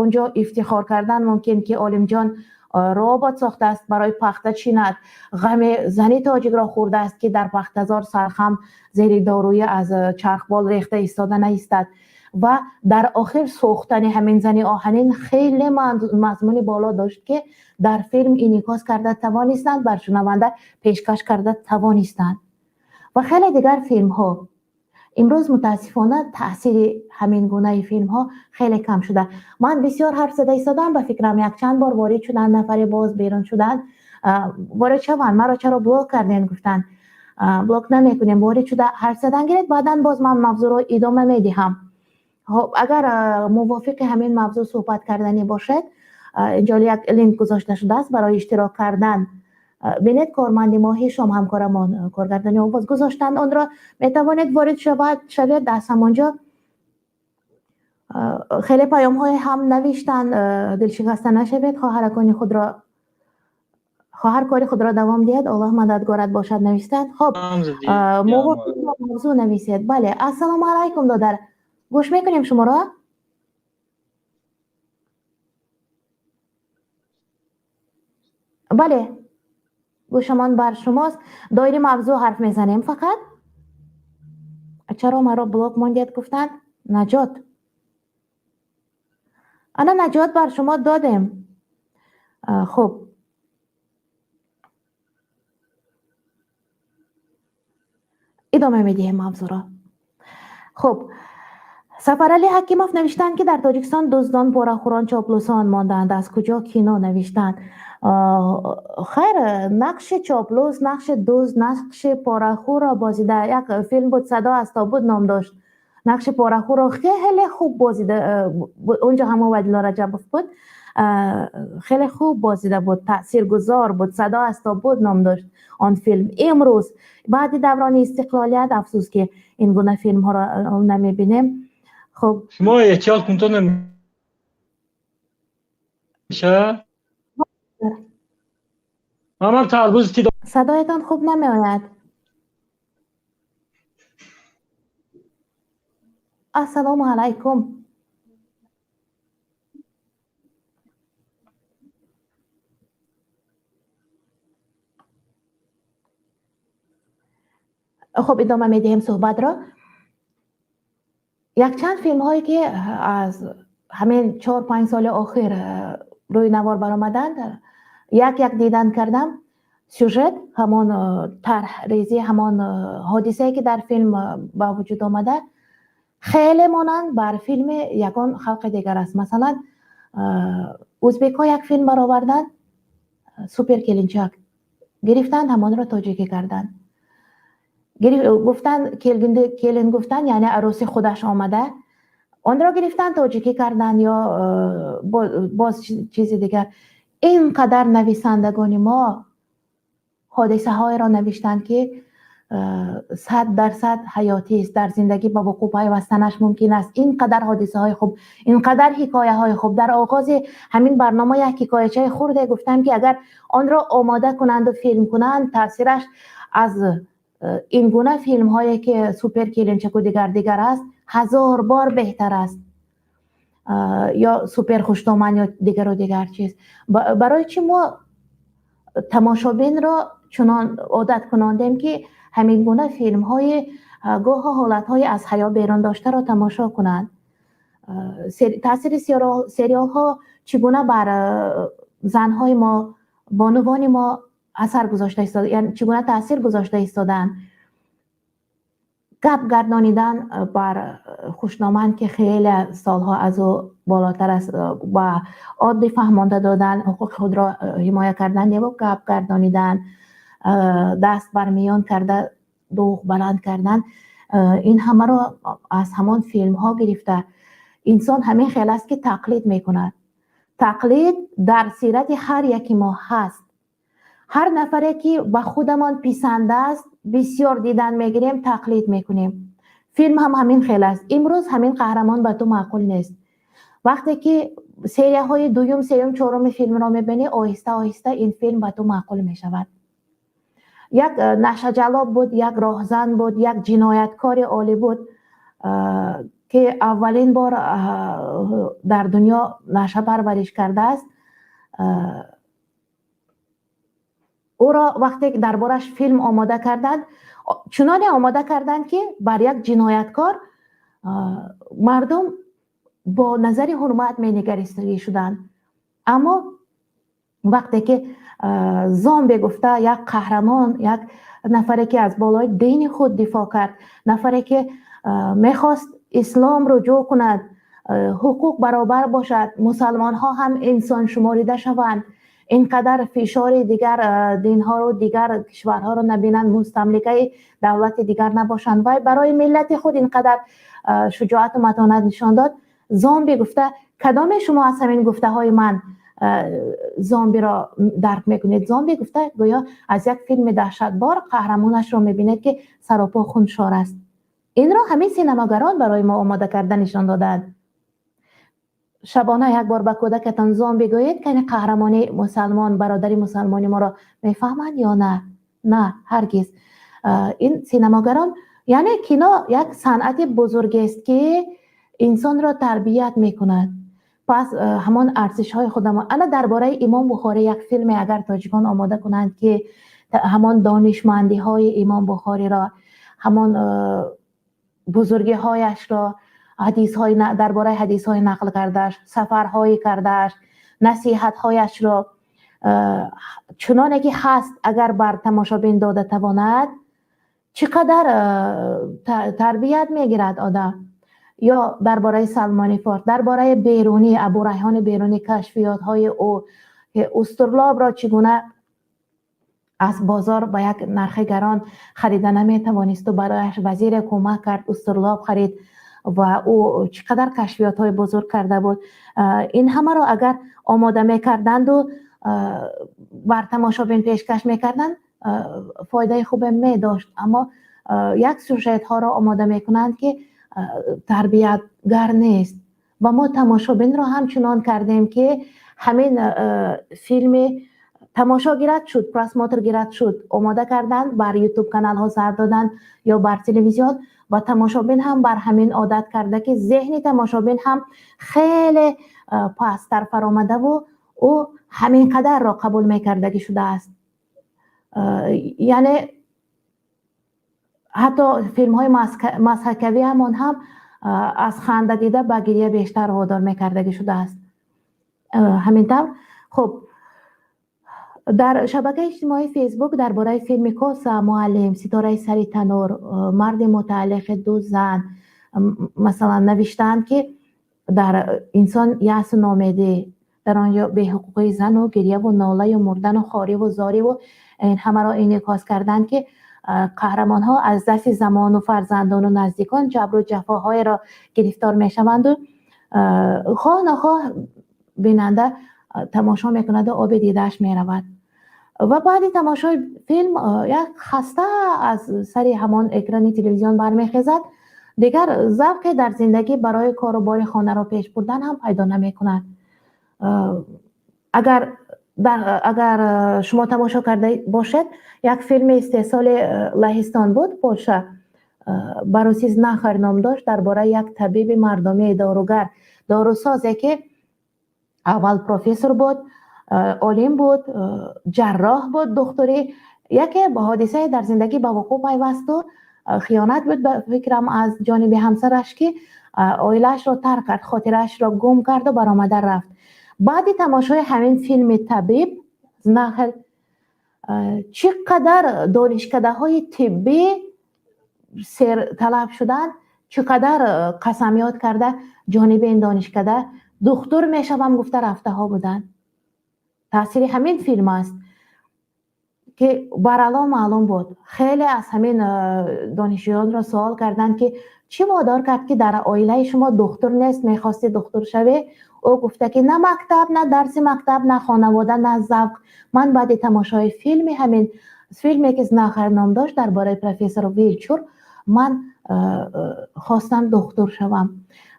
унҷо ифтихор кардан мумкин, ки Олимҷон робот сохтааст барои пахта чинад, ғами зани тоҷикро хӯрдааст, ки дар пахтазор сархам зери доруи аз чархбол рехта истода наистад. Ва дар охир сӯхтани ҳамин зани оҳанин хеле мазмуни боло дошт, ки дар филм инъикос карда тавонистанд, бар шунаванда пешкаш карда тавонистанд. Ва хеле дигар филмҳо. Имрӯз, мутаассифона, таъсири ҳамин гунаи филмҳо хеле кам шуда. Ман бисёр ҳарф зада истодам, ба фикрам якчанд бор ворид шуданд нафаре, боз берун шуданд. Ворид шаванд, «Маро чаро блок кардем?» гуфтанд. Блок намекунем, ворид шуда ҳарф задан гиред, баъдан боз ман мавзӯъро идома медиҳам. Хоб, агар мувофиқи ҳамин мавзӯъ суҳбат карданӣ бошед, инҷо як линк гузошта шудааст барои иштирок кардан. Бинед, корманди мо Ҳишом, ҳамкорамон, коргардони овоз гузоштанд онро, метавонед ворид шавед аз ҳамонҷо. Хеле паёмҳое ҳам навиштанд: «Дилшикаста нашавед, хоҳаракони худро, хоҳар кори худро давом диҳад, Аллоҳ мададгорат бошад», навиштанд. Хоб, мувофиқи мавзӯъ нависед. Бале, ассалому алайкум, додар, гӯш мекунем шуморо. Бале, гӯшамон бар шумост. Доири мавзӯъ ҳарф мезанем фақат. «Чаро маро блок мондед?» гуфтанд. Наҷот, ана наҷот бар шумо додем. Хуб, идома медиҳем мавзӯъро. Хуб, Сафаралӣ Ҳакимов навиштанд, ки дар Тоҷикистон дуздон, порахӯрон, чоплусон мондаанд, аз куҷо кино, навиштанд. Хайр, нақши чоплус, нақши дузд, нақши порахӯрро бозида як филм буд, «Садо аз тобут» ном дошт. Нақши порахӯрро хеле хуб бозида, унҷо ҳам Убайдулло Раҷабов буд. Хеле хуб бозида буд, таъсиргузор буд, «Садо аз тобут» ном дошт он филм. Имрӯз баъди даврони истиқлолият, афсӯс, ки ин гуна филмҳоро намебинем. Хуб, шумо эҳтиёт кунто намеша. Ман тарбуз. Садоятон хуб намеояд. Ассалому алайкум. Хуб, идома медиҳем суҳбатро. Якчанд филмҳое, ки аз ҳамин 4-5 соли охир рӯи навор баромаданд, як як дидан кардам. Сюжет, ҳамон тарҳрезӣ, ҳамон ҳодисае, ки дар филм ба вуҷуд омада, хеле монанд бар филми ягон халқи дигар аст. Масалан, ӯзбекҳо як филм бароварданд, «Супер келинчак». Гирифтанд, ҳамонро тоҷикӣ карданд. Гуфтанд келин, гуфтанд, яъне арӯси худаш омада. Онро гирифтанд, тоҷикӣ карданд ё боз чизи дигар. Ин қадар нависандагони мо ҳодисаҳоеро навиштанд, ки 100% ҳаётист, дар зиндагӣ ба вуқӯъ пайвастанаш мумкин аст. Ин қадар ҳодисаҳои хуб, ин қадар ҳикояҳои хуб. Дар оғози ҳамин барнома як ҳикоячаи хурде гуфтам, ки агар онро омода кунанду филм кунанд, таъсираш аз ин гуна филмҳое, ки «Супер келинчаку» дигар дигар аст, ҳазор бор беҳтар аст, ё «Супер хуштоман» ё дигару дигар чиз. Барои чӣ мо тамошобинро чунон одат кунондем, ки ҳамин гуна филмҳои гоҳо ҳолатҳои аз ҳаё берун доштаро тамошо кунанд? Таъсири сериалҳо чӣ гуна бар занҳои мо, бонувони мо асар гузошта истода, яъне чӣ гуна таъсир гузошта истодаанд? Гап гардонидан бар хушноманд, ки хеле солҳо аз ӯ болотар аст, ба оддӣ фаҳмонда додан, ҳуқуқи худро ҳимоя кардан неву гап гардонидан, даст бар миён карда дӯғ баланд кардан, ин ҳамаро аз ҳамон филмҳо гирифта. Инсон ҳамин хел аст, ки тақлид мекунад. Тақлид дар сирати ҳар яки мо ҳаст. Ҳар нафаре, ки ба худамон писанд аст, бисёр дидан мегирем, тақлид мекунем. Филм ҳам ҳамин хел аст. Имрӯз ҳамин қаҳрамон ба ту маъқул нест, вақте ки серияҳои дуюм, сеюм, чоруми филмро мебинӣ, оҳиста оҳиста ин филм ба ту маъқул мешавад. Як нашаҷаллоб буд, як роҳзан буд, як ҷинояткори олӣ буд, ки аввалин бор дар дунё наша парвариш кардааст. Ӯро вақте дар бораш филм омода карданд, чуноне омода карданд, ки бар як ҷинояткор мардум бо назари ҳурмат менигаристагӣ шуданд. Аммо вақте ки зомби гуфта як қаҳрамон, як нафаре, ки аз болои дини худ дифоъ кард, нафаре, ки мехост ислом руҷӯъ кунад, ҳуқуқ баробар бошад, мусалмонҳо ҳам инсон шуморида шаванд, ин қадар фишори дигар динҳоро, дигар кишварҳоро набинанд, мустамликаи давлати дигар набошанд, вай барои миллати худ ин қадар шуҷоату матонат нишон дод. Зомби гуфта, кадоме шумо аз ҳамин гуфтаҳои ман зомбиро дарк мекунед? Зомби гуфта, гӯё аз як филми даҳшатбор қаҳрамонашро мебинед, ки саропо хуншор аст. Инро ҳамин синамогарон барои мо омода карда нишон додаанд. Шабона як бор ба кӯдакатон зомби гӯед, кани қаҳрамони мусалмон, бародари мусалмони моро мефаҳманд ё на? На, ҳаргиз. Ин синамогарон, яъне кино як санъати бузургест, ки инсонро тарбият мекунад. Пас ҳамон арзишҳои худамон. Ана дар бораи Имом Бухорӣ як филме агар тоҷикон омода кунанд, ки ҳамон донишмандиҳои Имом Бухориро, ҳамон бузургиҳояшро, ҳадисҳои дар бораи ҳадисҳои нақл кардааш, сафарҳои кардааш, насиҳатҳояшро чуноне ки ҳаст агар бар тамошобин дода тавонад, чӣ қадар тарбият мегирад одам. Ё дар бораи Салмони Форс, дар бораи Берунӣ, Абурайҳони Берунӣ, кашфиётҳои ӯ, устурлобро чӣ гуна аз бозор ба як нархи гарон харида наметавонисту барояш вазире кӯмак кард, устурлоб харид. Ва ӯ чӣ қадар кашфиётҳои бузург карда буд. Ин ҳамаро агар омода мекарданду бар тамошобин пешкаш мекарданд, фоидаи хубе медошт. Аммо як сюжетҳоро омода мекунанд, ки тарбиятгар нест, ва мо тамошобинро ҳамчунон кардем, ки ҳамин филми тамошо гирад шуд, просмотр гирад шуд, омода карданд, бар Ютуб каналҳо сар доданд ё бар телевизион, ва тамошобин ҳам бар ҳамин одат карда, ки зеҳни тамошобин ҳам хеле пасттар фаромадаву ӯ ҳамин қадарро қабул мекардагӣ шудааст. Яъне ҳатто филмҳои мазҳакавиамон ҳам аз ханда дида ба гиря бештар водор мекардагӣ шудааст. Ҳамин тавр. Хуб, дар шабакаи иҷтимоии Фейсбук дар бораи филми «Коса», «Муаллим», «Ситораи сари танур», «Марди мутааллиқи ду зан», масалан, навиштаанд, ки дар инсон яъсу ноумедӣ, дар он ҷо беҳуқуқии зану гирьяву нолаю мурдану хориву зориву ин ҳамаро инъикос карданд, ки қаҳрамонҳо аз дасти замону фарзандону наздикон ҷабру ҷафоҳоеро гирифтор мешаванду хоҳ нохоҳ бинанда тамошо мекунаду оби дидааш меравад. Ва баъди тамошои филм як хаста аз сари ҳамон экрани телевизион бармехезад, дигар завқе дар зиндагӣ барои кору бори хонаро пеш бурдан ҳам пайдо намекунад. Агар шумо тамошо карда бошед, як филми истеҳсоли Лаҳистон буд, Полша, ба русӣ «Знахарь» ном дошт, дар бораи як табиби мардумии, доругар, дорусозе, ки аввал профессор буд, олим буд, ҷарроҳ буд, духтури. Яке ҳодисае дар зиндагӣ ба вуқӯъ пайвасту хиёнат буд, ба фикрам, аз ҷониби ҳамсараш, ки оилаашро тарк кард, хотираашро гум карду баромада рафт. Баъди тамошои ҳамин филми табиб «Знахарь» чӣ қадар донишкадаҳои тиббӣ серталаб шуданд, чӣ қадар қасамёд карда ҷониби ин донишкада духтур мешавам гуфта рафтаҳо буданд. Таъсири ҳамин филм аст, ки барало маълум буд. Хеле аз ҳамин донишҷӯёнро суол карданд, ки чӣ водор кард, ки дар оилаи шумо духтур нест, мехостӣ духтур шавӣ? Ӯ гуфта, ки на мактаб, на дарси мактаб, на хонавода, на завқ. Ман баъди тамошои филми, ҳамин филме, ки «Знахарь» ном дошт, дар бораи профессор Вилчур, ман хостам духтур шавам.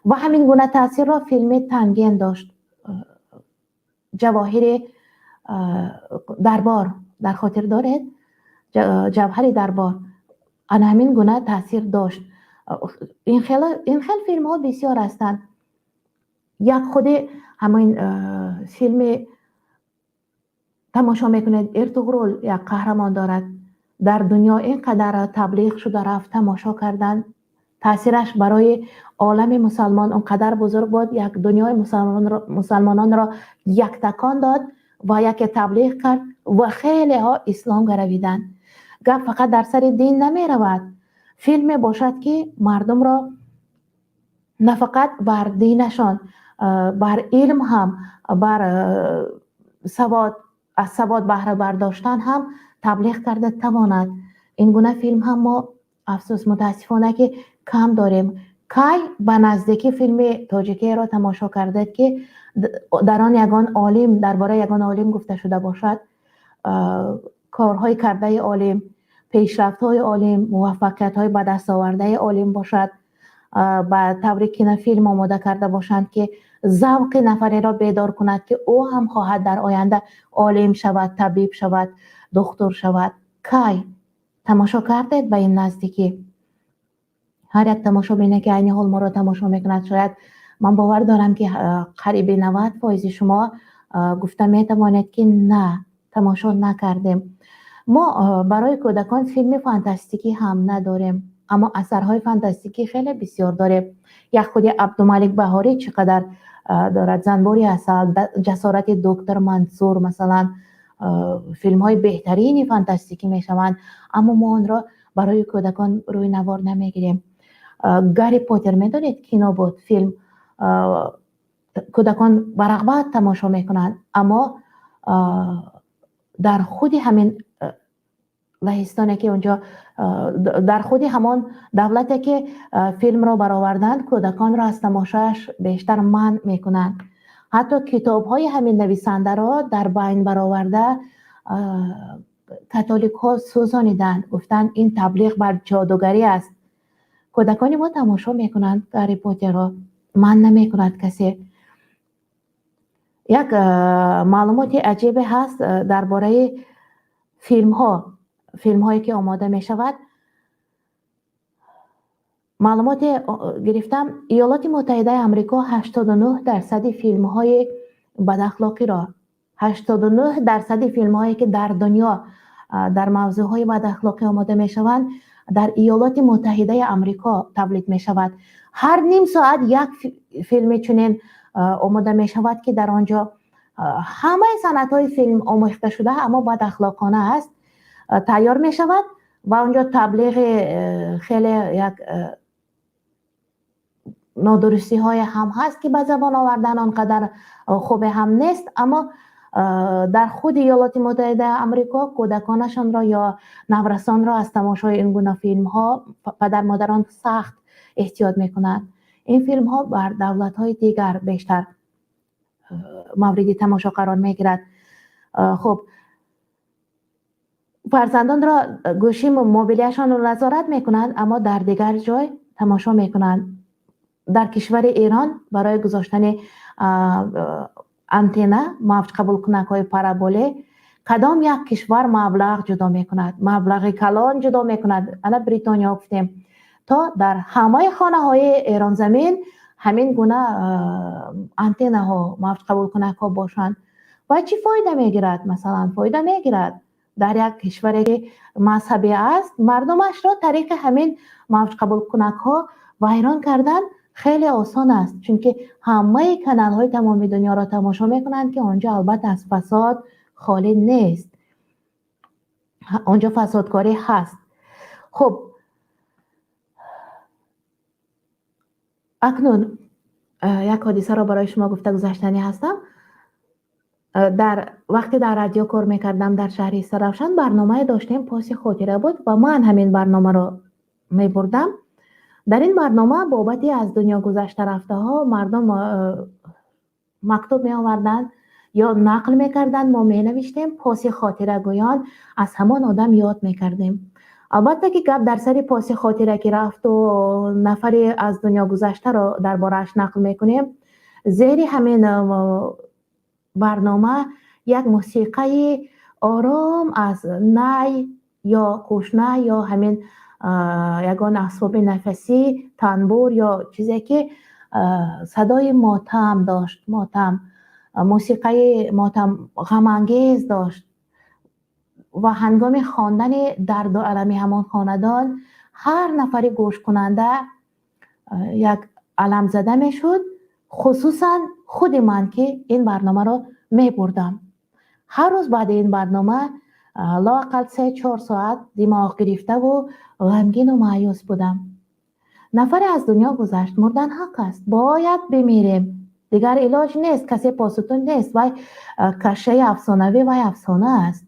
Ва ҳамин гуна таъсирро филми «Танген» дошт, «Ҷавоҳири дарбор» дар хотир доред, «Ҷавҳари дарбор» ана ҳамин гуна таъсир дошт. Ин хел филмҳо бисёр ҳастанд. Як худи ҳамин филми тамошо мекунед, Эртуғрул як қаҳрамон дорад, дар дунё ин қадар таблиғ шуда рафт, тамошо кардан, таъсираш барои олами мусалмон он қадар бузург буд, як дунёи мусалмононро як такон дод ва яке таблиғ кард ва хелеҳо ислом гаравиданд. Гап фақат дар сари дин намеравад. Филме бошад, ки мардумро на фақат бар динашон, бар илм ҳам, бар савод, аз савод баҳра бардоштан ҳам таблиғ карда тавонад. Ин гуна филм ҳам мо, афсӯс, мутаассифона, ки кам дорем. Кай ба наздикӣ филми тоҷикиеро тамошо кардед, ки дар он ягон олим, дар бораи ягон олим гуфта шуда бошад, корҳои кардаи олим, пешрафтҳои олим, муваффақиятҳои ба даст овардаи олим бошад, ба таври кинофилм омода карда бошанд, ки завқи нафареро бедор кунад, ки ӯ ҳам хоҳад дар оянда олим шавад, табиб шавад, духтур шавад? Кай тамошо кардед ба ин наздикӣ? Ҳар як тамошобине, ки айни ҳол моро тамошо мекунад, шояд, ман бовар дорам, ки қариби 90 фоизи шумо гуфта метавонед, ки на, тамошо накардем. Мо барои кӯдакон филми фантастикӣ ҳам надорем, аммо асарҳои фантастикӣ хеле бисёр дорем. Як худи Абдумалик Баҳорӣ чӣ қадар дорад: «Занбури асал», «Ҷасорати доктор Мансур», масалан, филмҳои беҳтарини фантастикӣ мешаванд, аммо мо онро барои кӯдакон рӯи навор намегирем. «Гарри Поттер», медонед, кино буд, филм, кӯдакон ба рағбат тамошо мекунанд, аммо дар худи ҳамин Лаҳистоне, ки онҷо дар худи ҳамон давлате, ки филмро бароварданд, кӯдаконро аз тамошояш бештар манъ мекунанд. Ҳатто китобҳои ҳамин нависандаро дар байн бароварда католикҳо сӯзониданд, гуфтанд, ин таблиғ бар ҷодугарӣ аст. Кӯдакони мо тамошо мекунанд Гарри Поттерро, манъ намекунад касе. Як маълумоти аҷибе ҳаст дар бораи филмҳо, филмҳое ки омода мешавад. Маълумоте гирифтам: Иёлоти Муттаҳидаи Амрико 89 дарсади филмҳои бадахлоқиро, 89 дарсади филмҳое ки дар дунё дар мавзӯъҳои бадахлоқӣ омода мешаванд, дар Иёлоти Муттаҳидаи Амрико тавлид мешавад. Ҳар ним соат як филми чунин омода мешавад, ки дар он ҷо ҳамаи санъатҳои филм омехта шуда, аммо бадахлоқона аст, тайёр мешавад ва онҷо таблиғи хеле як нодурустиҳое ҳам ҳаст, ки ба забон овардан он қадар хубе ҳам нест. Аммо дар худи Иёлоти Муттаҳидаи Амрико кӯдаконашонро ё наврасонро аз тамошои ин гуна филмҳо падармодарон сахт эҳтиёт мекунанд. Ин филмҳо бар давлатҳои дигар бештар мавриди тамошо қарор мегирад. Хуб, фарзандонро гӯши мобилияшонро назорат мекунанд, аммо дар дигар ҷой тамошо мекунанд. Дар кишвари Эрон барои гузоштани антена, мавҷқабулкунакҳои параболӣ, кадом як кишвар маблағ ҷудо мекунад, маблағи калон ҷудо мекунад. Ана Бритониё гуфтем, то дар ҳамаи хонаҳои Эронзамин ҳамин гуна антеннаҳо, мавҷқабулкунакҳо бошанд. Ва чӣ фоида мегирад? Масалан, фоида мегирад дар як кишваре ки мазҳабӣ аст, мардумашро тариқи ҳамин мавҷқабулкунакҳо вайрон кардан хеле осон аст, чунки ҳамаи каналҳои тамоми дунёро тамошо мекунанд, ки он ҷо албатта аз фасод холӣ нест, он ҷо фасодкорӣ ҳаст. Хуб, акнун як ҳодисаро барои шумо гуфта гузаштанӣ ҳастам. Дар вақте дар радио кор мекардам дар шаҳри Истаравшан, барномае доштем, «Поси хотира» буд ва ман ҳамин барномаро мебурдам. Дар ин барнома бобати аз дунё гузашта рафтаҳо мардум мактуб меоварданд ё нақл мекарданд, мо менавиштем, поси хотирагӯён аз ҳамон одам ёд мекардем. Албатта ки гап дар сари поси хотира ки рафту нафаре аз дунё гузаштаро дар борааш нақл мекунем, зери ҳамин барнома як мусиқаи ором аз най ё кӯшнай ё ҳамин ягон асбоби нафасӣ, танбур ё чизе ки садои мотам дошт, мотам, мусиқаи мотам ғамангез дошт. Ва ҳангоми хондани дарду алами ҳамон хонадон ҳар нафари гӯшкунанда як аламзада мешуд, хусусан худи ман, ки ин барномаро мебурдам. Ҳар рӯз баъди ин барнома лоақал 3-4 соат димоғ гирифтаву ғамгину маъюс будам. Нафаре аз дунё гузашт, мурдан ҳақ аст, бояд бимирем, дигар илоҷ нест, касе посутун нест, вай кашаи афсонавӣ, вай афсона аст.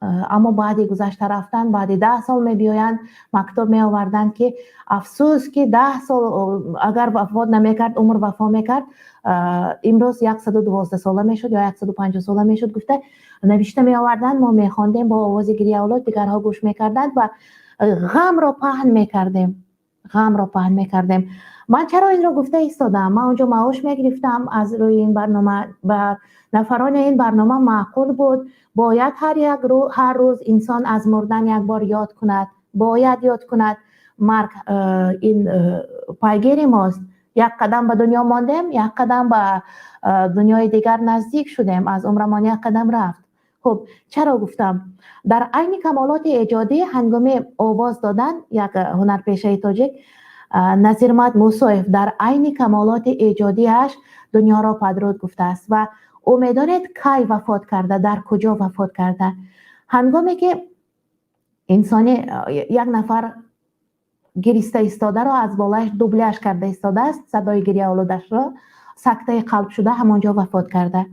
Аммо баъди гузашта рафтан, баъди 10 сол мебиёянд, мактуб меоварданд, ки афсӯс, ки 10 сол агар вафот намекард, умр вафо мекард, имрӯз 112 сола мешуд ё 150 сола мешуд, гуфта навишта меоварданд. Мо мехондем бо овози гирьяолуд, дигарҳо гӯш мекарданд ва ғамро паҳн мекардем, ғамро паҳн мекардем. Ман чаро инро гуфта истодам? Ман онҷо маош мегирифтам аз рӯи ин барнома. Ба нафарони ин барнома маъқул буд. Бояд ҳар рӯз инсон аз мурдан як бор ёд кунад, бояд ёд кунад. Марг ин пайгири мост. Як қадам ба дунё мондем, як қадам ба дунёи дигар наздик шудем, аз умрамон як қадам рафт. Хуб, чаро гуфтам? Дар айни камолоти эҷодӣ ҳангоми овоз додан як ҳунарпешаи тоҷик Назирмад Мусоев дар айни камолоти эҷодиаш дунёро падруд гуфтааст. Ва ӯ медонед кай вафот карда, дар куҷо вафот карда? Ҳангоме ки инсони як нафар гириста истодаро аз болояш дубляж карда истодааст, садои гирьяолудашро, сактаи қалб шуда, ҳамон ҷо вафот карда.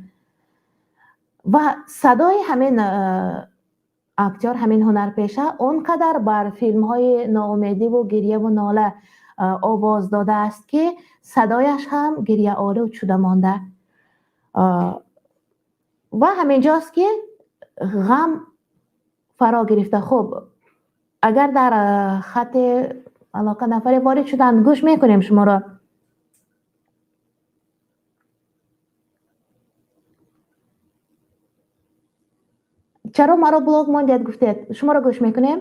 Ва садои ҳамин Актёр, ҳамин ҳунарпеша он қадар бар филмҳои ноумедиву гирьяву нола овоз додааст, ки садояш ҳам гирьяолуд шуда монда. Ва ҳаминҷост, ки ғам фаро гирифта. Хуб, агар дар хати алоқа нафаре ворид шуданд, гӯш мекунем шуморо. Чаро маро блок мондед, гуфтед, шуморо гӯш мекунем.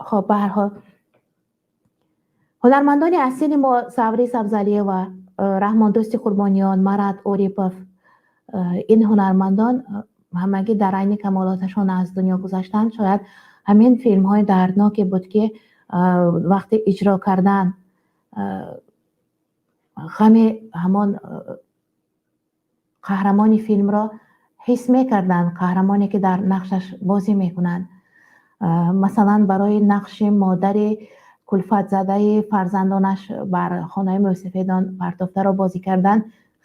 Хоб, ба ҳар ҳол, ҳунармандони асили мо Саври Сабзалиева, Раҳмондӯсти Қурбониён, Марат Орипов, ин ҳунармандон ҳамагӣ дар айни камолоташон аз дунё гузаштанд. Шояд ҳамин филмҳои дардноке буд, ки вақти иҷро кардан ғами ҳамон қаҳрамони филмро ҳис мекарданд, қаҳрамоне ки дар нақшаш бозӣ мекунанд. Масалан, барои нақши модари кулфатзадаи фарзандонаш бар хонаи мӯйсафедон партофтаро бозӣ кардан,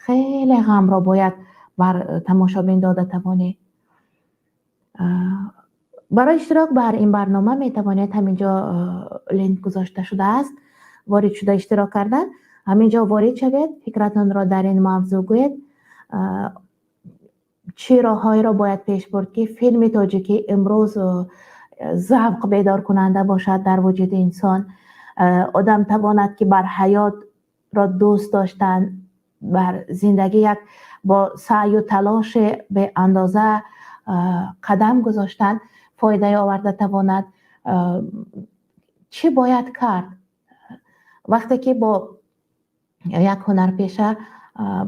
хеле ғамро бояд бар тамошобин дода тавонӣ. Барои иштирок бар ин барнома метавонед, ҳамин ҷо линк гузошта шудааст, ворид шуда иштирок кардан. Ҳамин ҷо ворид шавед, фикратонро дар ин мавзӯъ гӯед. Чӣ роҳҳоеро бояд пеш бурд, ки филми тоҷикӣ имрӯз завқ бедоркунанда бошад дар вуҷуди инсон, одам тавонад, ки бар ҳаётро дӯст доштан, бар зиндагӣ як бо саъю талоши беандоза қадам гузоштан фоидае оварда тавонад. Чӣ бояд кард? Вақте ки бо як ҳунарпеша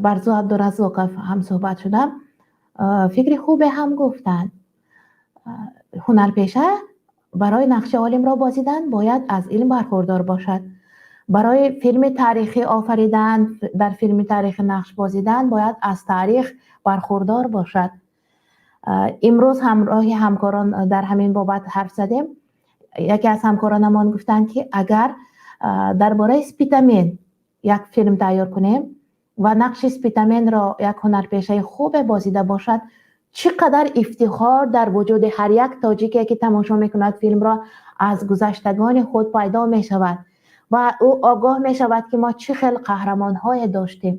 Барзу Абдураззоқов ҳамсӯҳбат шудам, фикри хубе ҳам гуфтанд. Ҳунарпеша барои нақши олимро бозидан бояд аз илм бархурдор бошад, барои филми таърихӣ офаридан, дар филми таърихӣ нақш бозидан бояд аз таърих бархурдор бошад. Имрӯз ҳамроҳи ҳамкорон дар ҳамин бобат ҳарф задем. Яке аз ҳамкоронамон гуфтанд, ки агар дар бораи Спитамен як филм тайёр кунем ва нақши Спитаменро як ҳунарпешаи хубе бозида бошад, чӣ қадар ифтихор дар вуҷуди ҳар як тоҷике, ки тамошо мекунад филмро, аз гузаштагони худ пайдо мешавад ва ӯ огоҳ мешавад, ки мо чӣ хел қаҳрамонҳое доштем.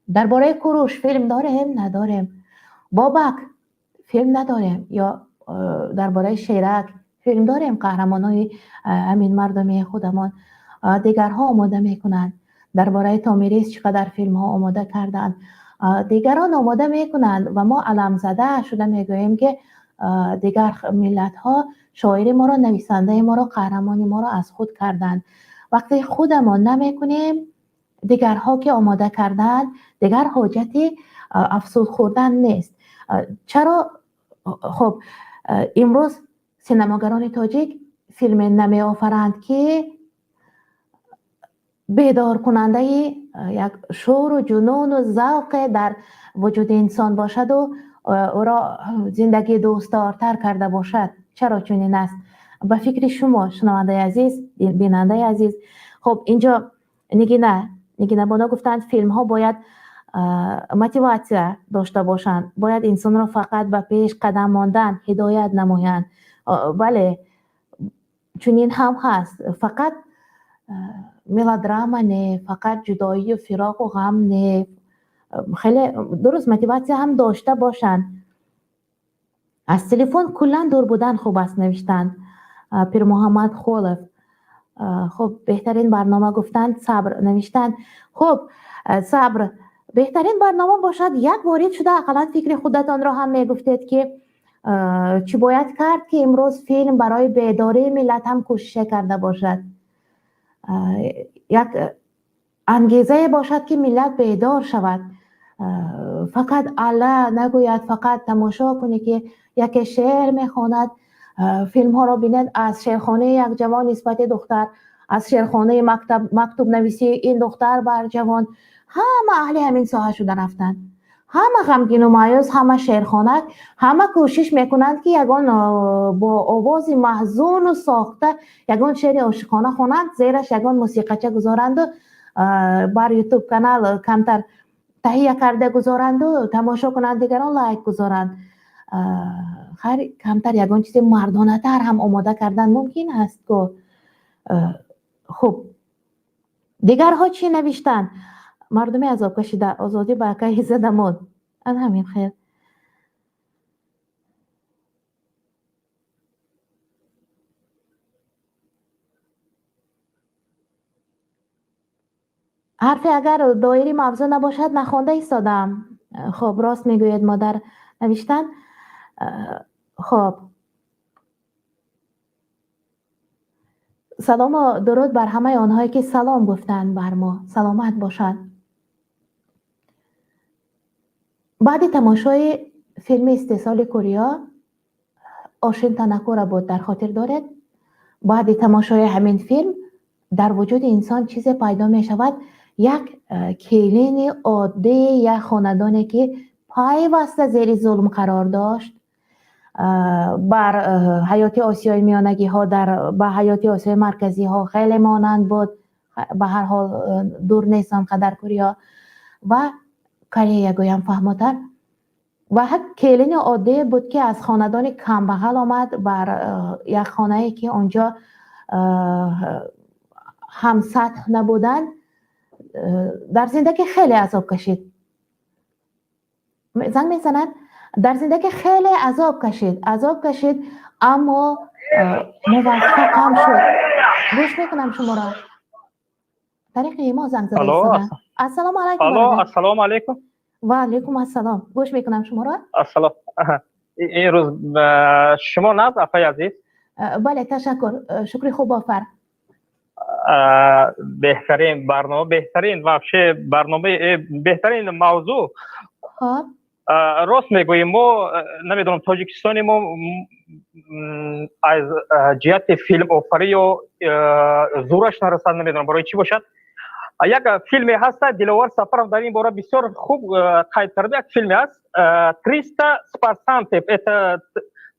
Дар бораи Куруш филм дорем? Надорем. Бобак филм надорем. Ё дар бораи Шерак филм дорем? Қаҳрамонҳои ҳамин мардуми худамон дигарҳо омода мекунанд. Дар бораи Томирис чӣ қадар филмҳо омода карданд, дигарон омода мекунанд ва мо аламзада шуда мегӯем, ки дигар миллатҳо шоири моро, нависандаи моро, қаҳрамони моро аз худ карданд. Вақте худамон намекунем, дигарҳо ки омода карданд, дигар ҳоҷати афсуд хӯрдан нест. Чаро, хуб, имрӯз синамогарони тоҷик филме намеофаранд, ки бедоркунандаи як шӯру ҷунуну завқе дар вуҷуди инсон бошаду ӯро зиндагӣ дӯстдортар карда бошад? Чаро чунин аст ба фикри шумо, шунавандаи азиз, бинандаи азиз? Хуб, инҷо Нигина Боно гуфтанд, филмҳо бояд мотиватсия дошта бошанд, бояд инсонро фақат ба пеш қадам мондан ҳидоят намоянд. Бале, чунин ҳам ҳаст. Фақат мелодрама не, фақат ҷудоию фироқу ғам не. Хеле дуруст, мотиватсия ҳам дошта бошанд. Аз телефон куллан дур будан хуб аст, навиштанд Пирмуҳаммад Холов. Хуб, беҳтарин барнома гуфтанд, Сабр навиштанд. Хуб, Сабр, беҳтарин барнома бошад, як ворид шуда ақаллан фикри худатонро ҳам мегуфтед, ки чӣ бояд кард, ки имрӯз филм барои бедории миллат ҳам кӯшише карда бошад, як ангезае бошад, ки миллат бедор шавад, фақат алла нагӯяд, фақат тамошо кунӣ, ки яке шеър мехонад. Филмҳоро бинед, аз шеърхонаи як ҷавон нисбати духтар, аз шеърхонаи мактубнависии ин духтар бар ҷавон, ҳама аҳли ҳамин соҳа шуда рафтанд, ҳама ғамгину маъюс, ҳама шеърхонак, ҳама кӯшиш мекунанд, ки ягон бо овози маҳзуну сохта ягон шеъри ошиқона хонанд, зераш ягон мусиқача гузоранду Бар ютуб канал камтар таҳия карда гузоранду тамошо кунанд, дигарон лайк гузоранд. Хайр, камтар ягон чизи мардонатар ҳам омода кардан мумкин аст ку. Хуб, дигарҳо чӣ навиштанд? Мардуми азоб кашида, озодӣ ба акаи задамон. Ан ҳамин хел. Ҳарфе агар доири мавзӯъ набошад, нахонда истодам. Хуб, рост мегӯед, модар навиштанд. Хуб, салому дуруд бар ҳамаи онҳое ки салом гуфтанд бар мо, саломат бошанд. Баъди тамошои филми истеҳсоли Корея Ошин Танакура буд, дар хотир доред? Баъди тамошои ҳамин филм дар вуҷуди инсон чизе пайдо мешавад, як келини оддии як хонадоне ки пайваста зери зулм қарор дошт, бар ҳаёти Осиёи Миёнагиҳо, ба ҳаёти Осиёи Марказиҳо хеле монанд буд, ба ҳар ҳол дур нест он қадар Корея ва Корея гӯям фаҳмотар. Ва ҳак келини оддие буд ки аз хонадони камбағал омад бар як хонае ки онҷо ҳамсатҳ набуданд, дар зиндагӣ хеле азоб кашид. Занг мезанад, дар зиндагӣ хеле азоб кашид, азоб кашид, аммо муваффақам шуд. Гӯш мекунам шуморо. Тариқи имо занг зада истода. Ассалому алайкум. Алло, ассалому алайкум. Ва алайкум ассалом. Гӯш мекунам шуморо. Ассалом. Ин рӯз шумо наз, апаи азиз? Бале, ташаккур. Шукри хуб офар. Беҳтарин барнома, беҳтарин вообще барномаи, беҳтарин мавзӯъ. Хуб. Рост мегӯем, мо намедонам, Тоҷикистони мо аз ҷиҳати филмофарӣ ё зӯраш нарасад, намедонам барои чӣ бошад. Як филме ҳаст, Диловар Сафаров дар ин бора бисёр хуб қайд карда, як филме ҳаст, 300 спартанцев, это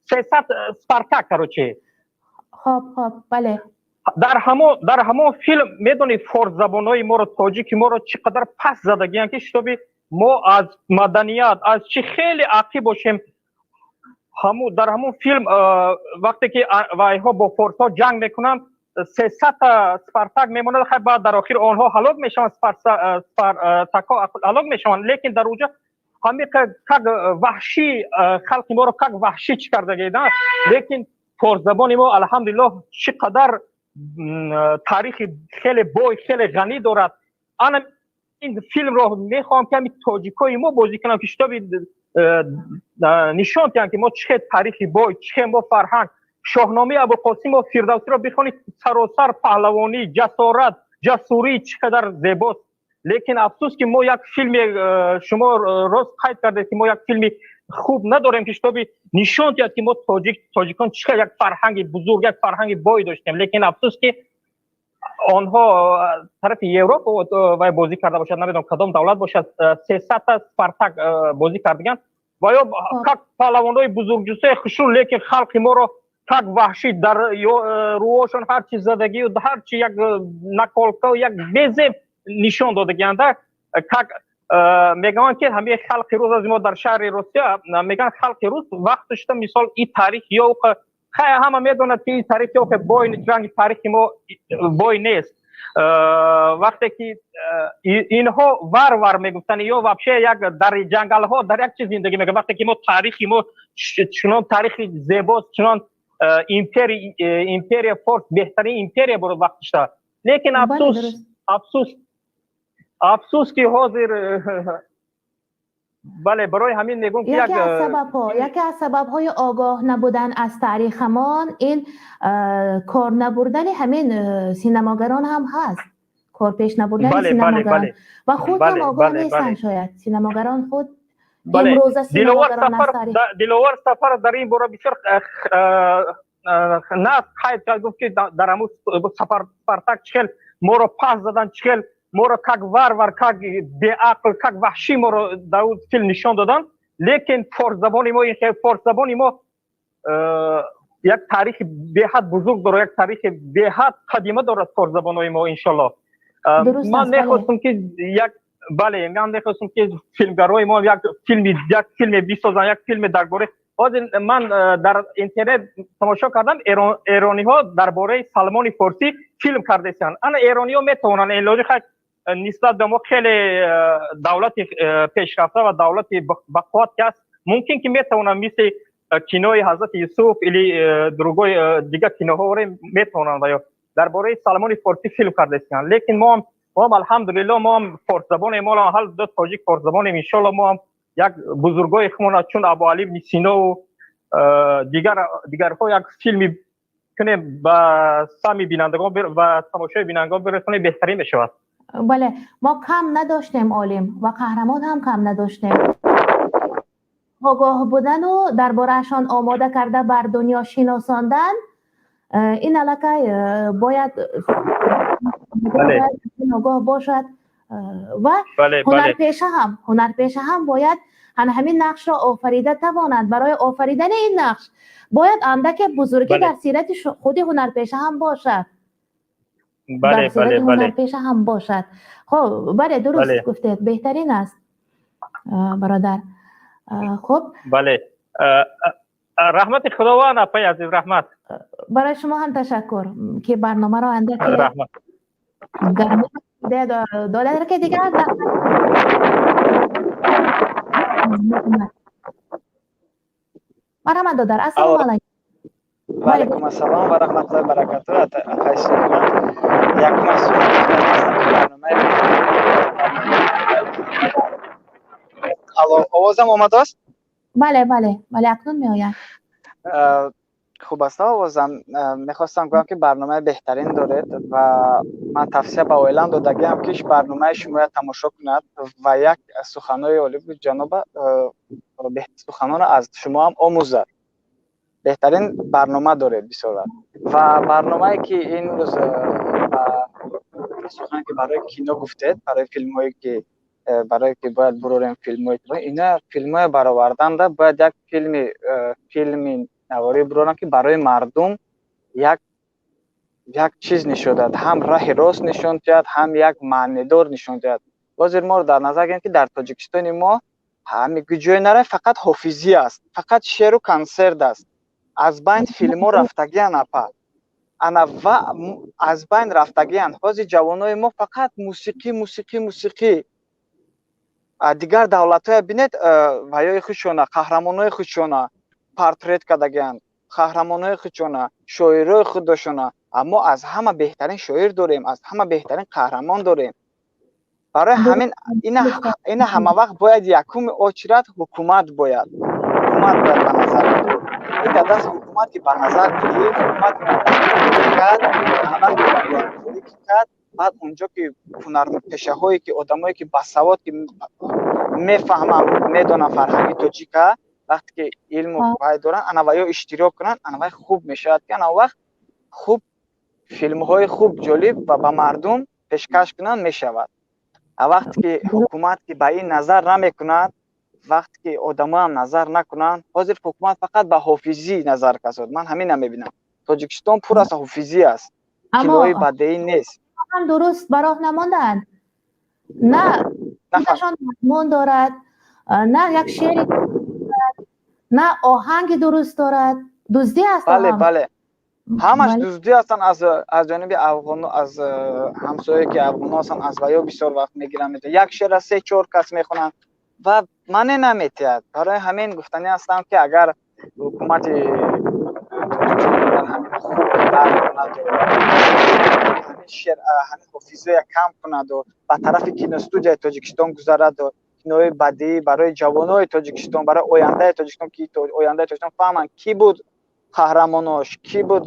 300 Спартак, короче. Хоб, хоб, бале. Дар ҳамон филм медонӣ форсзабонҳои моро, тоҷики моро чӣ қадар паст задагиянд, ки шитоби мо аз маданият, аз чӣ хеле ақиб бошем. Дар ҳамон филм вақте ки вайҳо бо форсҳо ҷанг мекунанд, 300 Спартак мемонад, хай баъд дар охир онҳо ҳалок мешаванд, Спартакҳо ҳалок мешаванд, лекин дар уҷа ҳамин как ваҳшӣ халқи моро как ваҳшӣ чӣ кардагида, лекин форсзабони мо алҳамдулиллоҳ чӣ қадар таърихи хеле бой, хеле ғанӣ дорад. Ана ин филмро мехоҳам ки ҳамин тоҷикои мо бозӣ кунам, ки шитоби нишон диҳанд, ки мо чӣ хел таърихи бой, чӣ хел мо фарҳанг. Шоҳномаи Абулқосиму Фирдавсиро бихонед, саросар паҳлавонӣ, ҷасорат, ҷасурӣ чӣ қадар зебост. Лекин афсӯс ки мо як филме, шумо рост қайд кардед, ки мо як филми хуб надорем, ки шитоби нишон диҳад, ки мо тоҷикон чӣ қадар як фарҳанги бузург, як фарҳанги бой доштем. Лекин афсӯс ки онҳо тарафи Европа вай бозӣ карда бошад, намедонам кадом давлат бошад, 300 Спартак бозӣ кардаган ва ё как паҳлавонҳои бузургҷуссаи хушрӯ, лекин халқи моро как ваҳшӣ дар рӯҳошон ҳар чи задагию ҳар чи як наколка, як безеб нишон додагианда. Как мегӯянд ки ҳамаи халқи рус, аз мо дар шаҳри Русия мегӯянд халқи рус вақт шуда, мисол и таърих ё хай ҳама медонад ки ин таърих ё бой, ранги таърихи мо бой нест. Вақте ки инҳо варвар мегуфтанд ё вообще як дар ҷангалҳо дар як чиз зиндагӣ мекунанд, вақте ки мо таърихи мо чунон таърихи зебост, чунон империя форс беҳтарин империя буд вақтишта, лекин афсӯс, афсӯс, афсӯс ки ҳозир, бале, барои ҳамин мегӯм ки яке аз сабабҳо, яке аз сабабҳои огоҳ набудан аз таърихамон ин кор набурдани ҳамин синамогарон ҳам ҳаст, кор пеш набурдани синамогарон ва худ ҳам огоҳ нестанд шояд синамогарон худ имрӯза синамогарон аз таърих. Диловар Сафаров дар ин бора бисёр на қайд кард, гуфт ки дар ҳамун Спартак чӣ хел моро пас задан, чӣ хел моро как варвар, как беақл, как ваҳшӣ моро дар он филм нишон доданд, лекин форсзабони мо, ин хел форсзабони мо як таърихи беҳад бузург дорад, як таърихи беҳад қадима дорад форсзабонҳои мо, иншоллоҳ. Ман мехостам, ки як, бале, ман мехостам, ки филмгарои мо як филме бисозанд, як филме дар бораи. Ҳозир ман дар интернет тамошо кардам, эрониҳо дар бораи Салмони Форсӣ филм кардесанд. Ана эрониҳо метавонанд, илоҷи хай нисбат ба мо хеле давлати пешрафта ва давлати бақувват ки аст, мумкин ки метавонанд мисли кинои Ҳазрати Юсуф или другой дигар киноҳоро метавонанд ва ё дар бораи Салмони Форсӣ филм кардесанд. Лекин моам, алҳамдулилло, моам форсзабонем, мо ҳал ду тоҷик форсзабонем. Иншолло, моам як бузургои худмона чун Абуалӣ ибни Синову дигар дигарҳо як филми кунем, ба сами бинандагон ва тамошои бинандагон бирасонем, беҳтарин мешавад. Бале, мо кам надоштем олим ва қаҳрамон ҳам кам надоштем. Огоҳ будану дар бораашон омода карда бар дунё шиносондан, ин аллакай бояд огоҳ бошад ва ҳунарпеша ҳам бояд ҳамин нақшро офарида тавонад. Барои офаридани ин нақш бояд андаке бузургӣ дар сирати худи ҳунарпеша ҳам бошад, дар сирати ҳунарпеша ҳам бошад. Хоб, бале, дуруст гуфтед, беҳтарин аст, бародар. Хуб. Бале, раҳмати Худованд, апаи азиз, раҳмат. Барои шумо ҳам ташаккур, ки барномаро андаке гармӣ дода, ки дигар. Марҳамат, додар, ассалому алайкум. Ва алайкум ассалом ва раҳматуллоҳи баракатуҳ. Апаи Сулаймон, якум аз барномаи. Алло, овозам омадааст? Бале, акнун меояд. Хуб аст овозам. Мехостам гӯям, ки барномаи беҳтарин доред ва ман тавсия ба оилам додагиам, ки барномаи шумоя тамошо кунад ва як суханҳои олӣ буд ҷаноба, суханонро аз шумоам омӯзад. Беҳтарин барнома доред бисёр ва барномае ки имрӯз сухане ки барои кино гуфтед, барои филмҳое ки барое ки бояд бурорем, филмҳое ина филмҳое бароварданда бояд як филми наворӣ бурорам, ки барои мардум як чиз нишон диҳад, ҳам раҳи рост нишон диҳад, ҳам як маънидор нишон диҳад. Ҳозир моро дар назар гирем, ки дар Тоҷикистони мо ҳами ҷое наравӣ, фақат ҳофизӣ аст, фақат шеру консерт аст. Аз байн филмҳо рафтагиан, апа, ана ва аз байн рафтагиан. Ҳозир ҷавонои мо фақат мусиқӣ, мусиқӣ, мусиқӣ. Дигар давлатҳоя бинед, ваёи худшона, қаҳрамонои худшона портрет кардагианд, қаҳрамонои худшона, шоирои худошона. Аммо аз ҳама беҳтарин шоир дорем, аз ҳама беҳтарин қаҳрамон дорем. Барои ҳамин ина ҳама вақт бояд якуми очередь ҳукумат бояд ба назар гирад. Ин дар даст ҳукумат ки ба назар гирифт, ҳукумат кард, кард, баъд унҷо ки ҳунарпешаҳое ки одамое ки басавод, ки мефаҳманд, медонанд фарҳанги тоҷика, вақте ки илму вай доранд, ана ва ё иштирок кунанд, ана вай хуб мешавад, ки ана вақт хуб филмҳои хуб, ҷолиб ва ба мардум пешкаш кунанд мешавад. А вақте ки ҳукумат ки ба ин назар намекунад, вақте ки одамоам назар накунанд, ҳозир ҳукумат фақат ба ҳофизӣ назар касод. Ман ҳамина мебинам, Тоҷикистон пур аз ҳофизӣ аст, кинои бадеӣ нест. Ҳам дуруст ба роҳ намонданд, на худашон мазмун дорад, на як шеъри, на оҳанги дуруст дорад, дуздӣ аст. Бале, ҳамаш дуздӣ ҳастанд аз ҷониби афғоно, аз ҳамсояе ки афғоно ҳастанд, аз ваё бисёр вақт мегиранд. Як шеъра се чор кас мехонанд ва мане наметиҳад. Барои ҳамин гуфтанӣ ҳастам, ки агар ҳукумати Тоҷикистон ҳамин хуб дарк кунаду ҳамин шеър, ҳамин ҳофизоя кам кунаду ба тарафи киностудияи Тоҷикистон гузараду кинои бадиӣ барои ҷавонои Тоҷикистон, барои ояндаи Тоҷикистон, ки ояндаи Тоҷикистон фаҳманд, кӣ буд қаҳрамонош, кӣ буд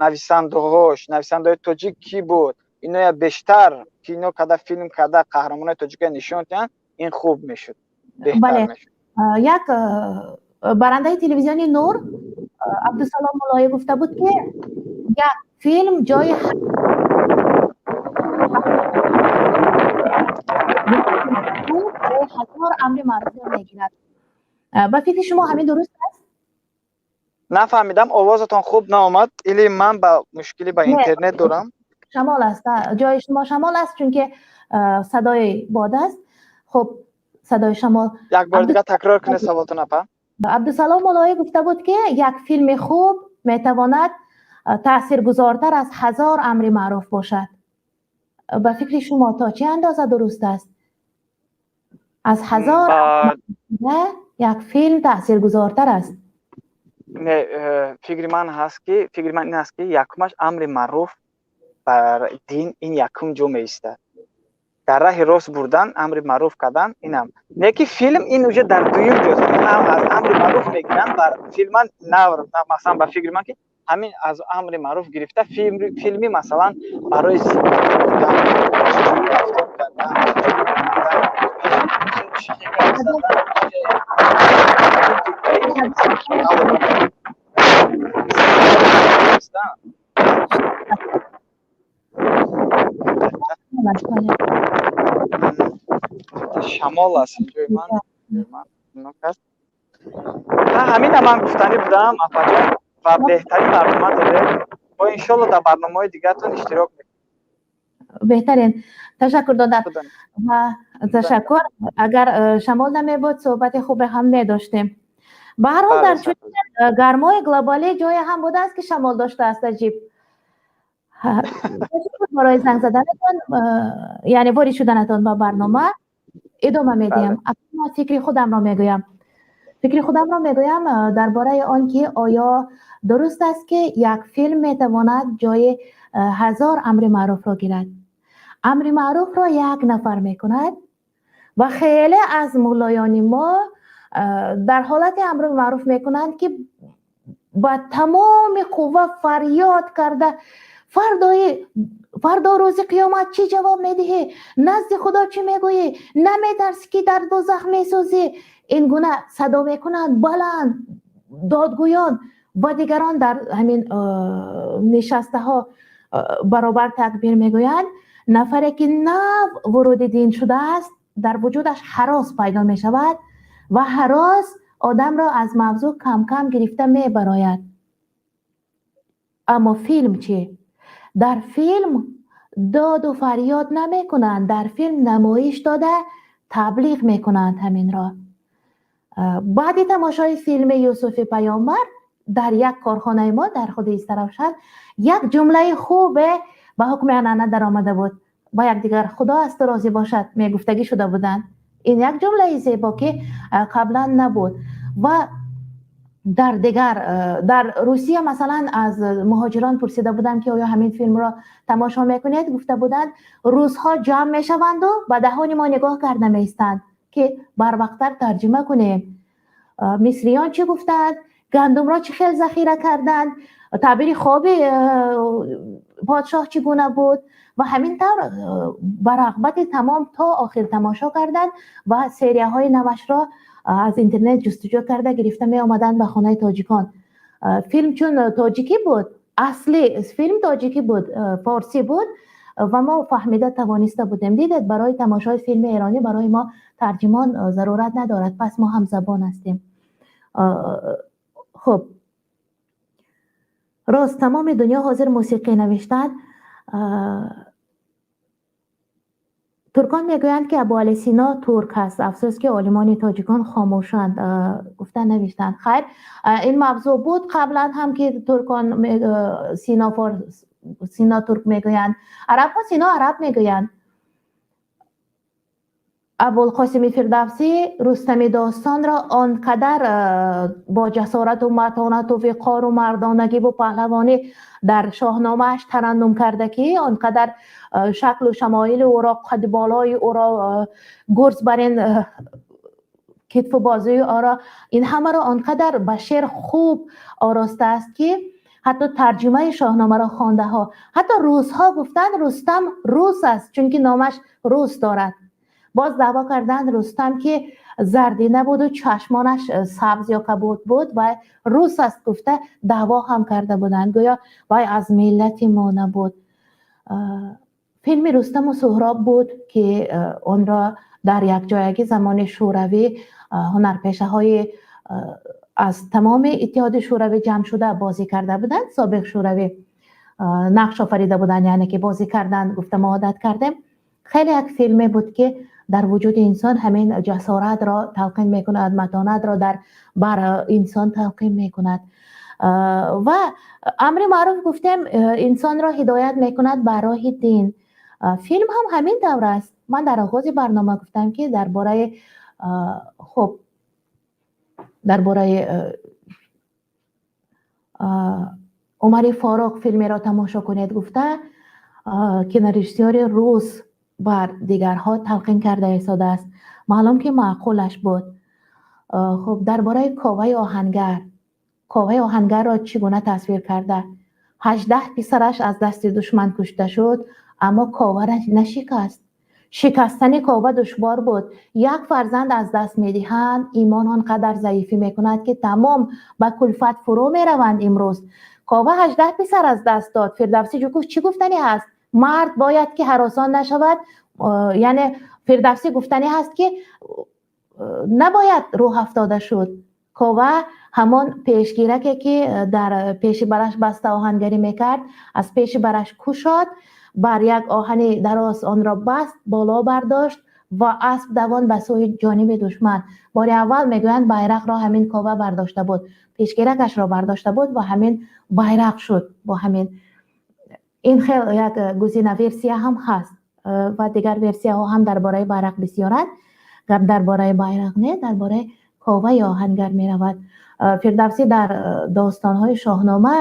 нависандаҳош, нависандаҳои тоҷик кӣ буд, иноя бештар кино карда, филм карда, қаҳрамонои тоҷика нишон диҳанд, ин хуб мешуд, беҳтар мешуд. Як барандаи телевизиони Нур Абдусалом Муллоӣ гуфта буд, ки як филм ҷои ҳазор амри маъруфро мегирад. Ба фикри шумо ҳамин дуруст аст? Нафаҳмидам, овозатон хуб наомад или ман ба мушкилӣ ба интернет дорам. Шамол аст. Ҷои шумо шамол аст, чунки садои бод аст. Хуб, садои шамол. Як бор дигар такрор кунед саволтон, апа. Абдусалом Мулоӣ гуфта буд, ки як филми хуб метавонад таъсиргузортар аз 1000 амри маъруф бошад. Ба фикри шумо то чӣ андоза дуруст аст? Аз 1000 як филм таъсиргузортар аст. Не, фикри ман ҳаст ки, фикри ман ин аст, ки якумаш амри маъруф бар дин ин якум ҷо меистад. Дар раҳи рост бурдан, амри маъруф кардан инам. Не ки филм ин уже дар дуюм ҷост. Аз амри маъруф мегиранд бар филман нав, масалан, ба фикри ман, ки ҳамин аз амри маъруф гирифта филми, масалан, барои зиндагӣ бурдан, чӣ рафтор кардан, чӣ гап задан. Шамол аст инҷои ман. Ҳамина ман гуфтанӣ будам, апаҷон, ва беҳтарин барнома доред. Бо иншолло дар барномаҳои дигаратон иштирок мекунем. Беҳтарин, ташаккур додам ва ташаккур. Агар шамол намебуд, суҳбати хубе ҳам медоштем. Ба ҳар ҳол, дар чунин гармои глобалӣ ҷое ҳам будааст, ки шамол доштааст. Аҷиб. Барои занг заданатон, яъне ворид шуданатон ба барнома. Идома медиҳам. Акнун фикри худамро мегӯям. Фикри худамро мегӯям дар бораи он ки оё дуруст аст, ки як филм метавонад ҷои 1000 амри маъруфро гирад. Амри маъруфро як нафар мекунад ва хеле аз муллоёни мо дар ҳолати амри маъруф мекунанд, ки ба тамоми қувва фарёд карда: «Фардои фардо рӯзи қиёмат чӣ ҷавоб медиҳӣ? Назди Худо чӣ мегӯӣ? Наметарсӣ, ки дар дӯзах месӯзӣ?» Ин гуна садо мекунанд, баланд додгӯён, ва дигарон дар ҳамин нишастаҳо баробар такбир мегӯянд. Нафаре ки нав вориди дин шудааст, дар вуҷудаш ҳарос пайдо мешавад ва ҳарос одамро аз мавзӯъ кам-кам гирифта мебарояд. Аммо филм чӣ? Дар филм доду фарёд намекунанд, дар филм намоиш дода таблиғ мекунанд ҳаминро. Баъди тамошои филми «Юсуфи паёмбар» дар як корхонаи мо дар худи Истаравшан як ҷумлаи хубе ба ҳукми анъана даромада буд. Ба якдигар «Худо аз ту розӣ бошад» мегуфтагӣ шуда буданд. Ин як ҷумлаи зебо, ки қаблан набуд. Ва дар дигар, дар Русия масалан, аз муҳоҷирон пурсида будам, ки оё ҳамин филмро тамошо мекунед? Гуфта буданд, русҳо ҷамъ мешаванду ба даҳони мо нигоҳ карда меистанд, ки барвақттар тарҷима кунем. Мисриён чӣ гуфтанд? Гандумро чӣ хел захира карданд? Таъбири хоби подшоҳ чӣ гуна буд? Ва ҳамин тавр ба рағбати тамом то охир тамошо карданд ва серияҳои навашро аз интернет ҷустуҷӯ карда гирифта меомаданд ба хонаи тоҷикон. Филм чун тоҷикӣ буд, асли филм тоҷикӣ буд, форсӣ буд ва мо фаҳмида тавониста будем. Дидед, барои тамошои филми эронӣ барои мо тарҷимон зарурат надорад, пас мо ҳамзабон ҳастем. Хуб, рост, тамоми дунё ҳозир мусиқӣ навиштанд. Туркон мегӯянд, ки Абуалӣ Сино турк ҳаст. Афсӯс, ки олимони тоҷикон хомӯшанд, гуфта навиштанд. Хайр, ин мавзӯъ буд қаблан ҳам, ки туркон Сино Сино турк мегӯянд, арабҳо Сино араб мегӯянд. Абулқосими Фирдавсӣ Рустами достонро он қадар бо ҷасорату матонату виқору мардонагиву паҳлавонӣ дар Шоҳномааш тараннум карда, ки он қадар шаклу шамоили ӯро, қади болои ӯро, гурз бар ин китфу бозуи ӯро, ин ҳамаро он қадар ба шеър хуб оростааст, ки ҳатто тарҷумаи Шоҳномаро хондаҳо, ҳатто русҳо гуфтанд, Рустам рус аст, чунки номаш рус дорад. Боз даъво карданд, Рустам ки зардӣ набуду чашмонаш сабз ё кабуд буд ва рус аст гуфта даъво ҳам карда буданд, гӯё вай аз миллати мо набуд. Филми «Рустаму Суҳроб» буд, ки онро дар якҷоягӣ замони Шӯравӣ ҳунарпешаҳои аз тамоми Иттиҳоди Шӯравӣ ҷамъ шуда бозӣ карда буданд, собиқ Шӯравӣ. Нақш офарида буданд, яъне ки бозӣ кардан гуфта мо одат кардем. Хеле як филме буд, ки дар вуҷуди инсон ҳамин ҷасоратро талқин мекунад, матонатро дар бар инсон талқин мекунад. Ва амри маъруф гуфтем, инсонро ҳидоят мекунад ба роҳи дин. Филм ҳам ҳамин тавр аст. Ман дар оғози барнома гуфтам, ки дар бораи, хуб, дар бораи Умари Форуқ филмеро тамошо кунед гуфта, кинорежиссёри рус бар дигарҳо талқин карда истодааст. Маълум, ки маъқулаш буд. Хуб, дар бораи Коваи оҳангар, Коваи оҳангарро чӣ гуна тасвир карда? 18 писараш аз дасти душман кушта шуд, аммо Кова нашикаст. Шикастани Кова душвор буд. Як фарзанд аз даст медиҳанд, имон он қадар заифӣ мекунад, ки тамом ба кулфат фурӯ мераванд. Имрӯз Кова 18 писар аз даст дод. Фирдавсӣ чӣ гуфтанӣ ҳаст? Мард бояд ки ҳаросон нашавад. Яъне Фирдавсӣ гуфтанӣ ҳаст, ки набояд рӯҳ афтода шуд. Кова ҳамон пешгираке, ки дар пеши бараш баста оҳангарӣ мекард, аз пеши бараш кушод, бар як оҳани дароз онро баст, боло бардошт ва асп давон ба сӯи ҷониби душман. Бори аввал, мегӯянд, байрақро ҳамин Кова бардошта буд, пешгиракашро бардошта буд ва ҳамин байрақ шуд. Бо ҳамин ин хел як гузина, версия ҳам ҳаст ва дигар версияҳо ҳам дар бораи байрақ бисёранд. Гап дар бораи байрақ не, дар бораи Коваи оҳангар меравад. Фирдавсӣ дар достонҳои Шоҳнома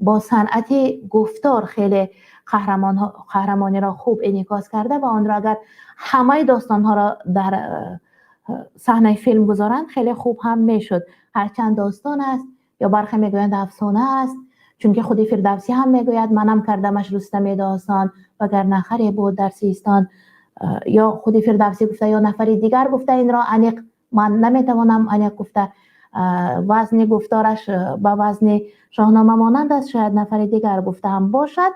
бо санъати гуфтор хеле қаҳрамониро хуб инъикос карда ва онро агар ҳамаи достонҳоро дар саҳнаи филм гузоранд, хеле хуб ҳам мешуд. Ҳарчанд достон аст ё бархе мегӯянд, афсона аст, чунки худи Фирдавсӣ ҳам мегӯяд: «Манам кардамаш Рустами досон, вагарна харе буд дар Систон». Ё худи Фирдавсӣ гуфта, ё нафари дигар гуфта, инро аниқ ман наметавонам аниқ гуфта. Вазни гуфтораш ба вазни Шоҳнома монанд аст, шояд нафари дигар гуфта ҳам бошад,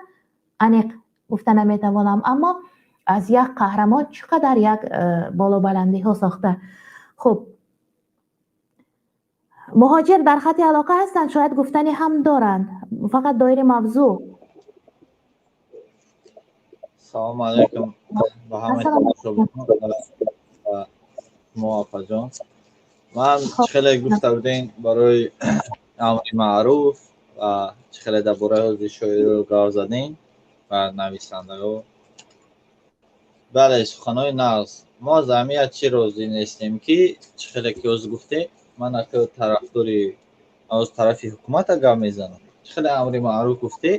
аниқ гуфта наметавонам. Аммо аз як қаҳрамон чӣ қадар як болобаландиҳо сохта. Хуб, Муҳоҷир дар хати алоқа ҳастанд, шояд гуфтанӣ ҳам доранд, фақат доири мавзӯъ. Салому алайкум ба ҳамаи тамошобинон, шумо, апаҷон. Ман, хеле гуфта будем барои амри маъруф ва чӣ хеле дар бораи ҳозири шоиро гап задем ва нависандаҳо. Бале, суханҳои нағз. Мо аз аҳамият чӣ розӣ нестем, ки чӣ хеле ки ҳозир гуфтем, ман ака тарафдори аз тарафи ҳукумата гап мезанам. Чӣ хеле амри маъруф гуфте,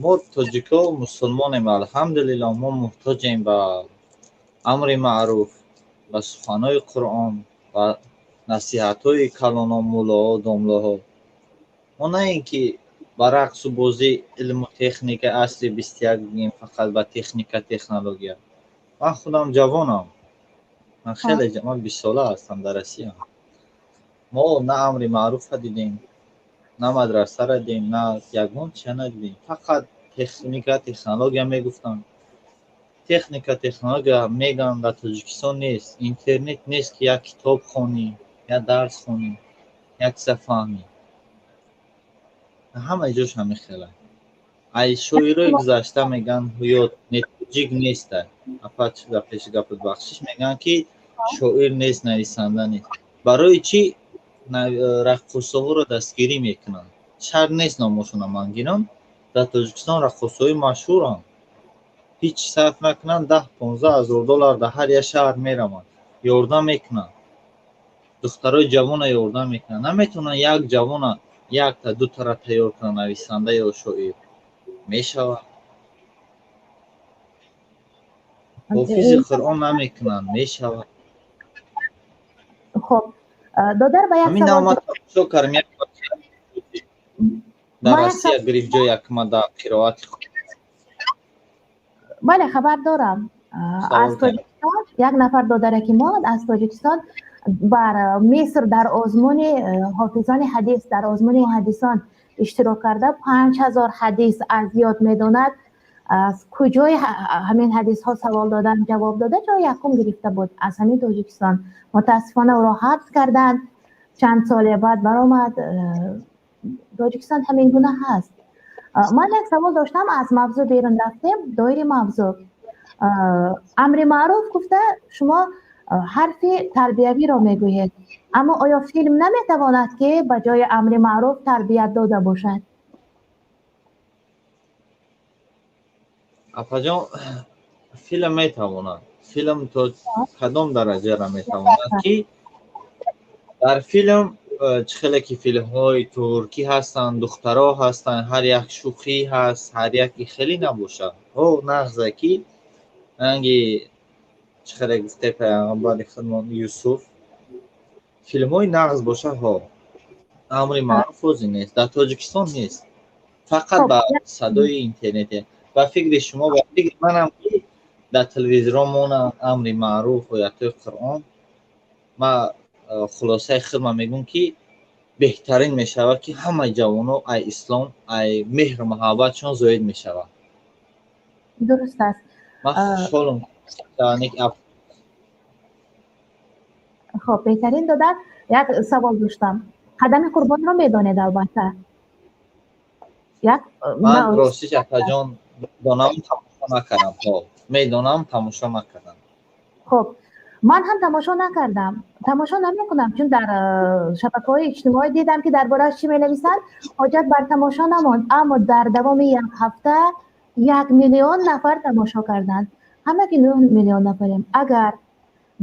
мо тоҷико мусулмонем, алҳамдулилло, мо муҳтоҷем ба амри маъруф, ба суханҳои Қуръон ва насиҳатҳои калоно, муллоҳо, домлоҳо. Мо на ин ки ба рақсу бозӣ, илму техника, асри 21 бигем, фақат ба техника, технология. Ман худам ҷавонам, ман хеле, ман 20сола ҳастам, дар Россия. Мо на амри маъруфа дидем, на мадрасара дидем, на ягон чия надидем. Фақат техника, технология мегуфтанд. Техника, технология мегӯянд, дар Тоҷикистон нест, интернет нест, ки як китоб хонӣ, як дарс хонӣ, як чиза фаҳмӣ. Ҳамаи ҷош ҳамин хела. Ай шоирои гузашта мегӯянд, ҳуё тоҷик неста. Апа, ба пеши гапот бахшиш, мегӯянд, ки шоир нест, нависанда нест. Барои чӣ раққосаҳоро дастгирӣ мекунанд? Шарт нест номошона ман гирам. Дар Тоҷикистон раққосҳои машҳуранд, ҳеҷ сарф накунанд, 10-15 ҳазор доллар дар ҳар як шаҳр мераванд, ёрдам мекунанд, духтарои ҷавона ёрдам мекунанд. Наметавонанд як ҷавона, якта дутара тайёр кунанд, нависанда ё шоир мешавад, ҳофизи Қуръон намекунанд, мешавад. Хуб, додар, ба як ҳамин навмат тамошо кардем, дар Россия гирифт ҷои якума дар қироати. Бале, хабар дорам. Аз Тоҷикистон як нафар додараки мо аз Тоҷикистон бар Миср дар озмуни ҳофизони ҳадис, дар озмуни муҳаддисон иштирок карда, 5000 ҳадис аз ёд медонад. Аз куҷои ҳамин ҳадисҳо савол додан, ҷавоб дода, ҷои якум гирифта буд аз ҳамин Тоҷикистон. Мутаассифона, ӯро ҳабс карданд, чанд соли баъд баромад. Тоҷикистон ҳамин гуна ҳаст. Ман як савол доштам, аз мавзӯъ берун рафтем, доири мавзӯъ. Амри маъруф гуфта шумо ҳарфи тарбиявиро мегӯед, аммо оё филм наметавонад, ки ба ҷои амри маъруф тарбият дода бошад? Апаҷон, филм метавонад. Филм то кадом дараҷаро метавонад, ки дар филм чӣ хеле ки филмҳои туркӣ ҳастанд, духтаро ҳастанд, ҳар як шӯхӣ ҳаст, ҳар яке хеле набошад. Ҳо, нағзе ки ранги чӣ хеле гуфте пайғамбари худмон Юсуф, филмҳои нағз бошад, ҳо. Амри маъруф ҳозир нест, дар Тоҷикистон нест. Фақат ба садои интернете. Ба фикри шумо, ба фикри манам, ки дар телевизорҳо монанд амри маъруф, оятҳои Қуръон, ман хулосаи худман мегӯям, ки беҳтарин мешавад, ки ҳамаи ҷавонҳо ай ислом, ай меҳру муҳаббатшон зоид мешавад. Дуруст аст. Ман хушҳолам. Хоб, беҳтарин дода. Як савол доштам. Қадами Қурбонро медонед албатта? Як ман ростиш, апаҷон, медонам, тамошо накардам. Хоб, медонам, тамошо накардам. Хоб, ман ҳам тамошо накардам, тамошо намекунам, чун дар шабакаҳои иҷтимоӣ дидам, ки дар борааш чӣ менависанд, ҳоҷат бар тамошо намонд. Аммо дар давоми як ҳафта 1 миллион нафар тамошо карданд. Ҳамаги 9 миллион нафарем. Агар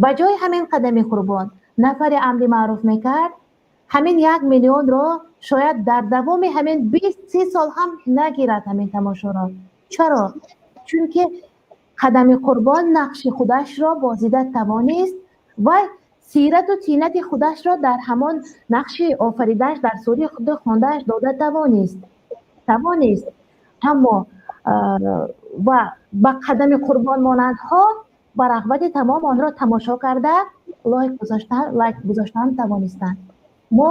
ба ҷои ҳамин Қадами Қурбон нафаре амри маъруф мекард, ҳамин 1 миллионро шояд дар давоми ҳамин 20-30 сол ҳам нагирад ҳамин тамошоро. Чаро? Чунки Қадами Қурбон нақши худашро бозида тавонист ва сирату тинати худашро дар ҳамон нақши офаридааш, дар сури худ хондааш дода тавонист. Аммо ва ба Қадами Қурбон монандҳо ба рағбати тамом онро тамошо карда лайк гузоштан тавонистанд. Мо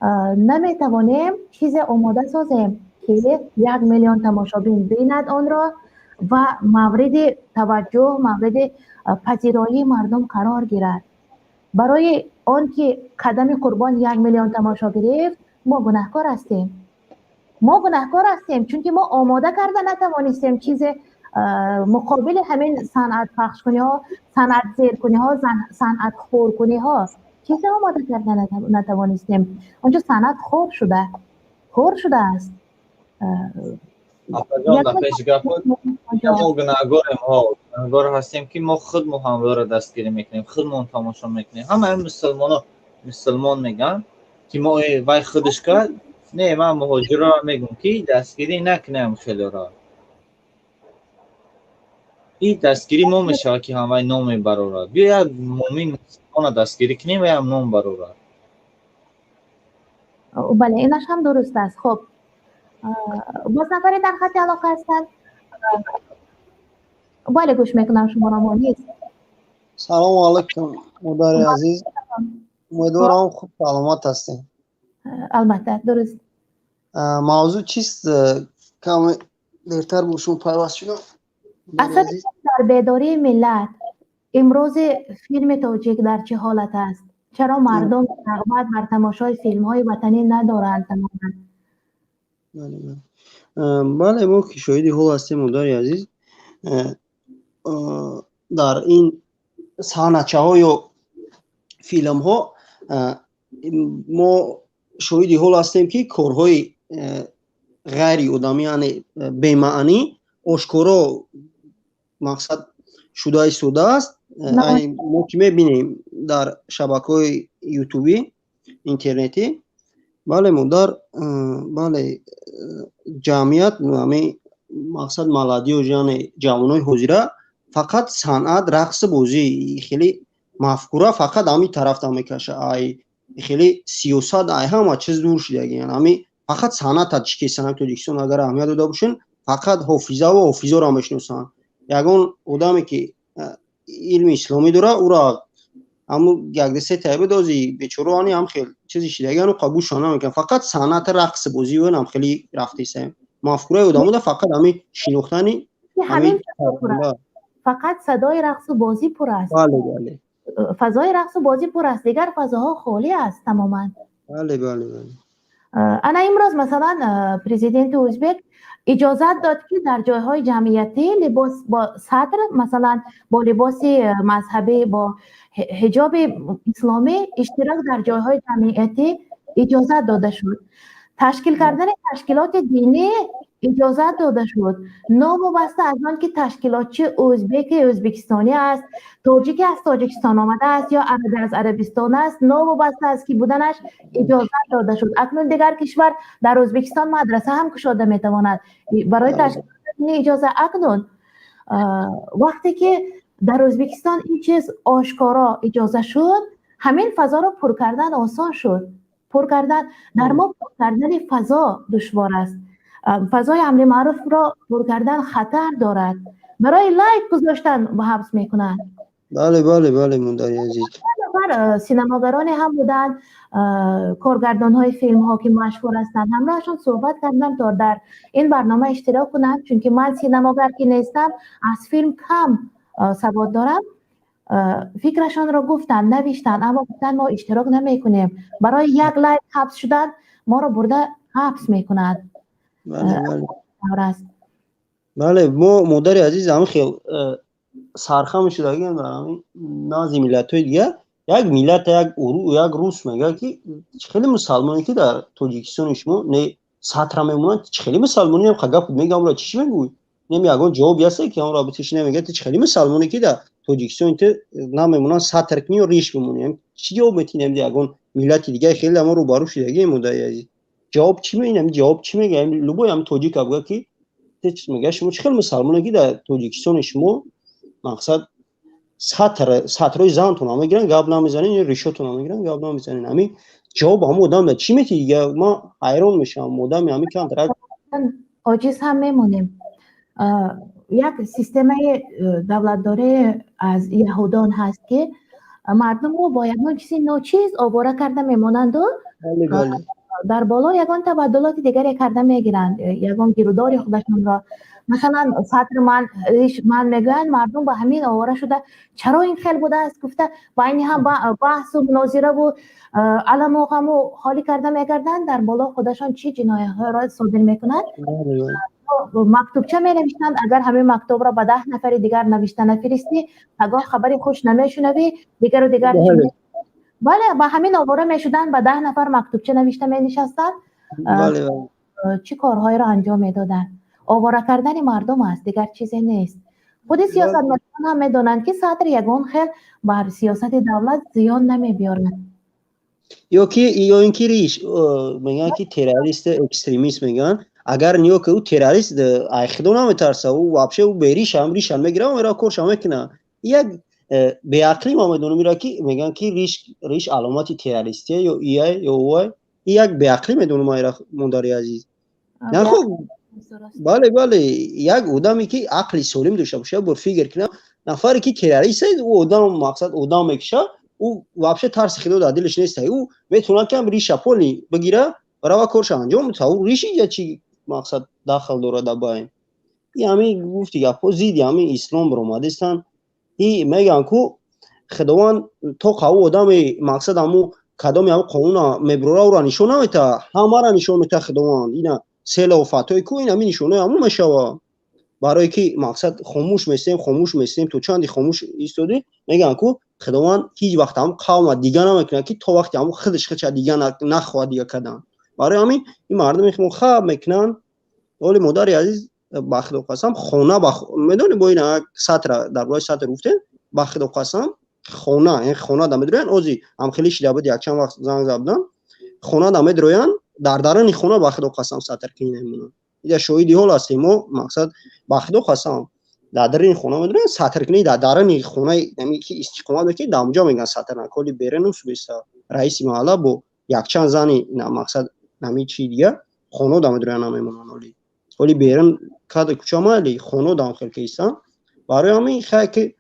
наметавонем чизе омода созем, ки 1 миллион тамошобин бинад онро ва мавриди таваҷҷӯҳ, мавриди пазироии мардум қарор гирад. Барои он ки Қадами Қурбон 1 миллион тамошо гирифт, мо гунаҳкор ҳастем. Мо гунаҳкор ҳастем, чунки мо омода карда натавонистем чизе муқобили ҳамин санъат пахшкуниҳо, санъат зеркуниҳо, санъат хӯркуниҳо чизе омода карда натавонистем. Онҷо санъат хор шуда, хор шудааст. Апаҷон, дар пеши гапҳо мо гунаҳгорем, ҳо, гунаҳгор ҳастем, ки мо худмон ҳамроҳро дастгирӣ мекунем, худмон тамошо мекунем. Ҳамаи мусулмоно мусулмон мегӯянд, ки мо вай худаш кард. Не, ман муҳоҷирро мегӯям, ки дастгирӣ накунем хелеро. Ин дастгирӣ мо мешавад, ки ҳамвай ном мебарорад. Биё як муъмин мусулмона дастгирӣ кунем, вай ҳам ном барорад. Бале, инаш ҳам дуруст аст. Хоб, боз нафаре дар хати алоқа ҳастанд. Бале, гӯш мекунам шуморо, Монис. Салому алайкум, модари азиз. Умедворам, хуб саломат ҳастем. Албатта, дуруст. Мавзӯъ чист? Каме дертар бо шумо пайваст шудам. Асари дар бедории миллат. Имрӯзи филми тоҷик дар чӣ ҳолат аст? Чаро мардум рағбат бар тамошои филмҳои ватанӣ надоранд тамоман? Бале, мо ки шоҳиди ҳол ҳастем, модари азиз, дар ин саҳначаҳо ё филмҳо мо шоҳиди ҳол ҳастем, ки корҳои ғайриодамӣ, яъне бемаънӣ, ошкоро мақсад шуда истодааст. Мо ки мебинем дар шабакаҳои ютубӣ, интернетӣ. Бале, модар, бале, ҷамъият ҳами мақсад молодёжь, яъне ҷавонои ҳозира фақат санъат, рақсу бозӣ, хеле мафкура фақат ҳамин тарафта мекаша. Ай хеле сиёсат, ай ҳама чиз дур шудаги. Ҳами фақат санъат таҷикистон, Тоҷикистон агар аҳамият дода бошен, фақат ҳофизаву ҳофизоро мешиносанд. Ягон одаме ки илми исломӣ дора, ӯро ҳаму якдесе тайба дози бечоро ани ҳам хел чизи шидаги ану қабулшон намекунанд. Фақат санъати рақси бозӣ ам хеле рафтесаем. Мафкураи одамода фақат ҳами шинохтани ҳамин фақат садои рақсу бозӣ пур аст. Бале, бале. Фазои рақсу бозӣ пур аст, дигар фазоҳо холӣ аст тамоман. Бале, бале, бале. Ана имрӯз, масалан, президенти ӯзбек иҷозат дод, ки дар ҷойҳои ҷамъиятӣ либос бо сатр, масалан, бо либоси мазҳабӣ, бо ҳиҷоби исломӣ иштирок дар ҷойҳои ҷамъиятӣ иҷозат дода шуд. Ташкил кардани ташкилоти динӣ иҷозат дода шуд, новобаста аз он ки ташкилотчи ӯзбеки ӯзбекистонӣ аст, тоҷике аз Тоҷикистон омадааст ё араби аз Арабистон аст, новобаста аз ки буданаш иҷозат дода шуд. Акнун дигар кишвар дар Ӯзбекистон мадраса ҳам кушода метавонад барои ташкилоти динӣ иҷоза. Акнун вақте ки дар Ӯзбекистон ин чиз ошкоро иҷоза шуд, ҳамин фазоро пур кардан осон шуд. Пур кардан дар мо, пур кардани фазо душвор аст. Фазои амри маъруфро пур кардан хатар дорад. Барои лайк гузоштан ба ҳабс мекунанд. Бале, модари азиз. Нафар синамогароне ҳам буданд, коргардонҳои филмҳо, ки машҳур ҳастанд. Ҳамроҳашон суҳбат кардам, то дар ин барнома иштирок кунанд, чунки ман синамогар ки нестам, аз филм кам савод дорам. Фикрашонро гуфтанд, навиштанд, аммо гуфтанд, мо иштирок намекунем. Барои як лайк ҳабс шудан моро бурда ҳабс мекунанд. Бале. Аст. Бале, мо, модари азиз, ҳамин хел сархам шудагиам дар ҳамин назди миллатҳои дигар. Як миллат, як рус мегӯяд, ки хеле мусалмоне, ки дар Тоҷикистони шумо не сатра мемонанд, хеле мусалмони гап мегӯям, ро чӣ мегӯй? Нем ягон ҷавоб ҳаста, ки онро битиш намегӯяд. Хеле мусалмоне, ки дар Тоҷикистони ту намемонанд сатр кунӣ ё риш бимонӣ, чӣ ҷавоб метинем? Ягон миллати дигар хеле мо рӯбарӯ шудагием, модари азиз. Ҷавоб чӣ меинам? Ҷавоб чӣ мегӯям? Любой ҳам тоҷика бигӯяд, ки мега, шумо чӣ хел мусалмоне, ки дар Тоҷикистони шумо мақсад сатр, сатрои зантон мегиранд, гап намезанед, ё ришотон мегиранд, гап намезанед? Ҳамин ҷавоб ҳамон одам да чӣ метиҳӣ? Ман ҳайрон мешавам, одами ҳамин камтарак. Оҷиз ҳам мемонем. Як системаи давлатдорӣ аз яҳудон ҳаст, ки мардумро бо ягон чизи ночиз овора карда мемонанду дар боло ягон табаддулоти дигаре карда мегиранд, ягон гирудори худашонро, масалан, сатр ман, риш ман мегӯянд. Мардум ба ҳамин овора шуда, чаро ин хел будааст гуфта, байни ҳам баҳсу мунозираву аламу ғаму холӣ карда мегарданд. Дар боло худашон чӣ ҷиноятҳоро содир мекунанд. Мактубча менавиштанд, агар ҳамин мактубро ба 10 нафари дигар навишта нафиристӣ, пагоҳ хабари хуш намешунавӣ, дигару дигар. Бале, ба ҳамин овора мешуданд, ба 10 нафар мактубча навишта менишастанд. Чӣ корҳоеро анҷом медоданд? Овора кардани мардум аст, дигар чизе нест. Худи сиёсатмадорон ҳам медонанд, ки сатр ягон хел бар сиёсати давлат зиён намебиёрад. Ё ки, ё ин ки риш мегӯянд, ки террорист, экстремист мегӯянд. Агар ниё ки ӯ террорист ай худо наметарса, ӯ вообще ӯ беришам ришам мегирам, ера коршам мекуна. Як беақлӣ ма медонам ира, ки мегӯянд, ки риш аломати террористия ё ия ё уай. Як беақлӣ медонам ира, модари азиз. Нахоб, бале, як одаме, ки ақли солим дошта боша, бор фикр кунам, нафаре, ки террорист, ӯ одам, мақсад, одам мекуша, ӯ вообще тарси худо дар дилаш нест. Ӯ метавонад, ки риша поли бигира, рава корша анҷом бита. Ӯ риши я чи мақсад дахл дорад дар байн? И ҳамин гуфти гапҳо зидди ҳамин ислом баромадистанд. И мегӯянд, ку худованд то қаву одами, мақсад, ҳаму кадоми ҳаму қонуна мебурора, ӯра нишон намета, ҳамара нишон мета худованд. Ина села офатҳои ку, ин ҳамин нишонаи ҳамун мешава. Барое ки мақсад хомӯш местем, хомӯш местем, то чанди хомӯш истодӣ? Мегӯянд, ку худованд ҳеҷ вақт ҳамун қавма дига намекунад, ки то вақте ҳамун худаш худша дига нахоҳад дига кардан. Барои ҳамин ин мардуме мо хаб мекунанд. Оли, модари азиз, ба худо қасам, хона медонӣ, бо ин сатра, дар бораи сатр гуфтем, ба худо қасам, хона, ин хона да медроянд. Ози ҳамхелӣ шида буд, якчанд вақт занг зада будам, хона да медроянд, дар даруни хона, ба худо қасам, сатр кунӣ намемонанд. Ида шоҳиди ҳол ҳастем мо. Мақсад, ба худо қасам, дар даруни хона медроянд, сатр кунӣ дар даруни хонаи ки истиқомат мекунӣ, дар онҷо мегӯянд сатр наколи берену субеста. Раиси маҳалла бо якчанд зани, мақсад, ҳамин чи дигар хона да медроянд, намемонанд. Оли берун кади кӯча майли, хона дам хел ки истанд. Барои ҳамин хай ки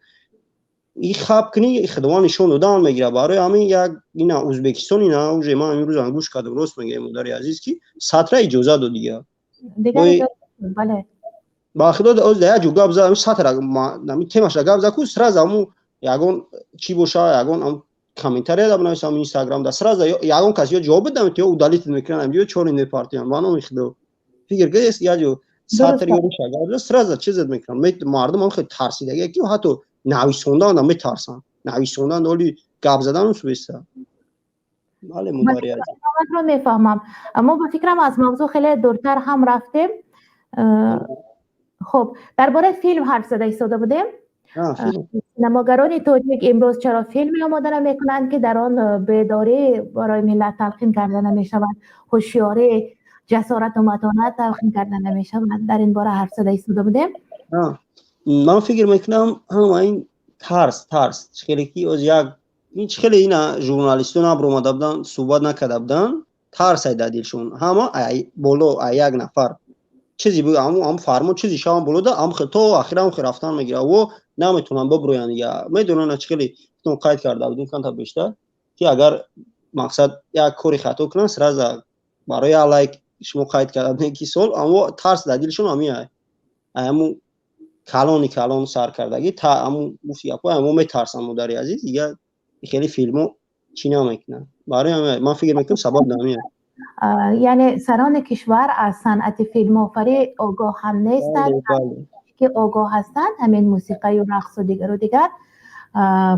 и хаб кунӣ, худованд нишон додан мегирад. Барои ҳамин як ина Ӯзбекистон, ина уже ман имрӯз гӯш кардам, рост мегӯям, модари азиз, ки сатра иҷоза дод дигар. Ба худо, оз як ҷо гап зад, сатра темаша гап зад, ку сразу ҳамун ягон чӣ боша, ягон Комментария бинависам Инстаграм да, сразу ягон кас ё ҷавоб бидам, ё удалить мекунам, ё чори мепартиям. Ба номи Худо, фикр ки як ҷо сатр ё шагар сразу чизет мекунам. Мардум ҳам хеле тарсидаги, ки ҳатто нависондан метарсанд, нависондан оли гап задан субеста. Бале, модари азиз. Мефаҳмам. Мо ба фикрам, аз мавзӯъ хеле дуртар ҳам рафтем. Хуб, дар бораи филм ҳарф зада истода будем. Синамогарони тоҷик имрӯз чаро филме омода намекунанд, ки дар он бедорӣ барои миллат талқин карда намешавад, ҳушёрӣ, ҷасорату матонат талқин карда намешавад? Дар ин бора ҳарф зада истода будем. Ман фикр мекунам, ҳама ин тарс хеле ки оз як ин чӣ хеле ина журналистон абромада буданд, суҳбат накарда буданд, тарс ай дар дилшон. Ҳама боло як нафар чизи ам фармон, чизи шавам боло да ам то охир ам рафтан мегира, во наметавонанд биброянд. Я медонанд, чӣ хеле қайд карда будем камтар бештар, ки агар мақсад як кори хато кунанд, сразу барои лайк шумо қайд карда будем, ки сол аммо тарс дар дилшон ҳамин аму калони калон сар кардагӣ та аму гуфти гапҳо, амо метарсанд, модари азиз. Дигар хеле филмо чӣ намекунанд. Барои ҳамин ман фикр мекунам, сабаб дар ҳамин. Яъне сарони кишвар аз санъати филмофарӣ огоҳ ҳам нестанд, ки огоҳ ҳастанд, ҳамин мусиқаю рақсу дигару дигар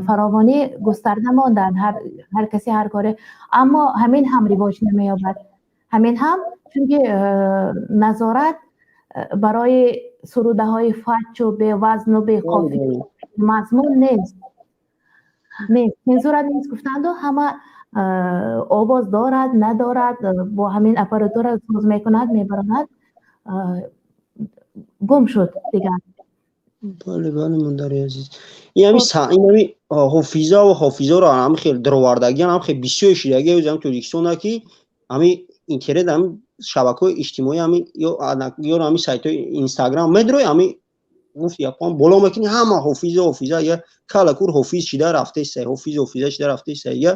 фаровонӣ густарда монданд, ҳар касе ҳар коре, аммо ҳамин ҳам ривоҷ намеёбад. Ҳамин ҳам чунки назорат барои сурудаҳои фачу бевазну беқофия, мазмун нест, сензура нест гуфтанду, ҳама овоз дорад, надорад, бо ҳамин аппаратура соз мекунад, мебаронад, гум шуд дигар. Бале, модари азиз, инами ҳофизаву ҳофизоро ҳам хел даровардагиан, ҳам хел бисёр шидаги ҳам Тоҷикистона, ки ҳами интернет, ҳами шабакаҳои иҷтимоӣ, ҳами ё ҳами сайтҳои Инстаграм медрои, ҳами гуфти япон боло мекунӣ, ҳама ҳофиза, ҳофиза, я калакур ҳофиз шида рафтеса, ҳофиз, ҳофиза шида рафтеса. Я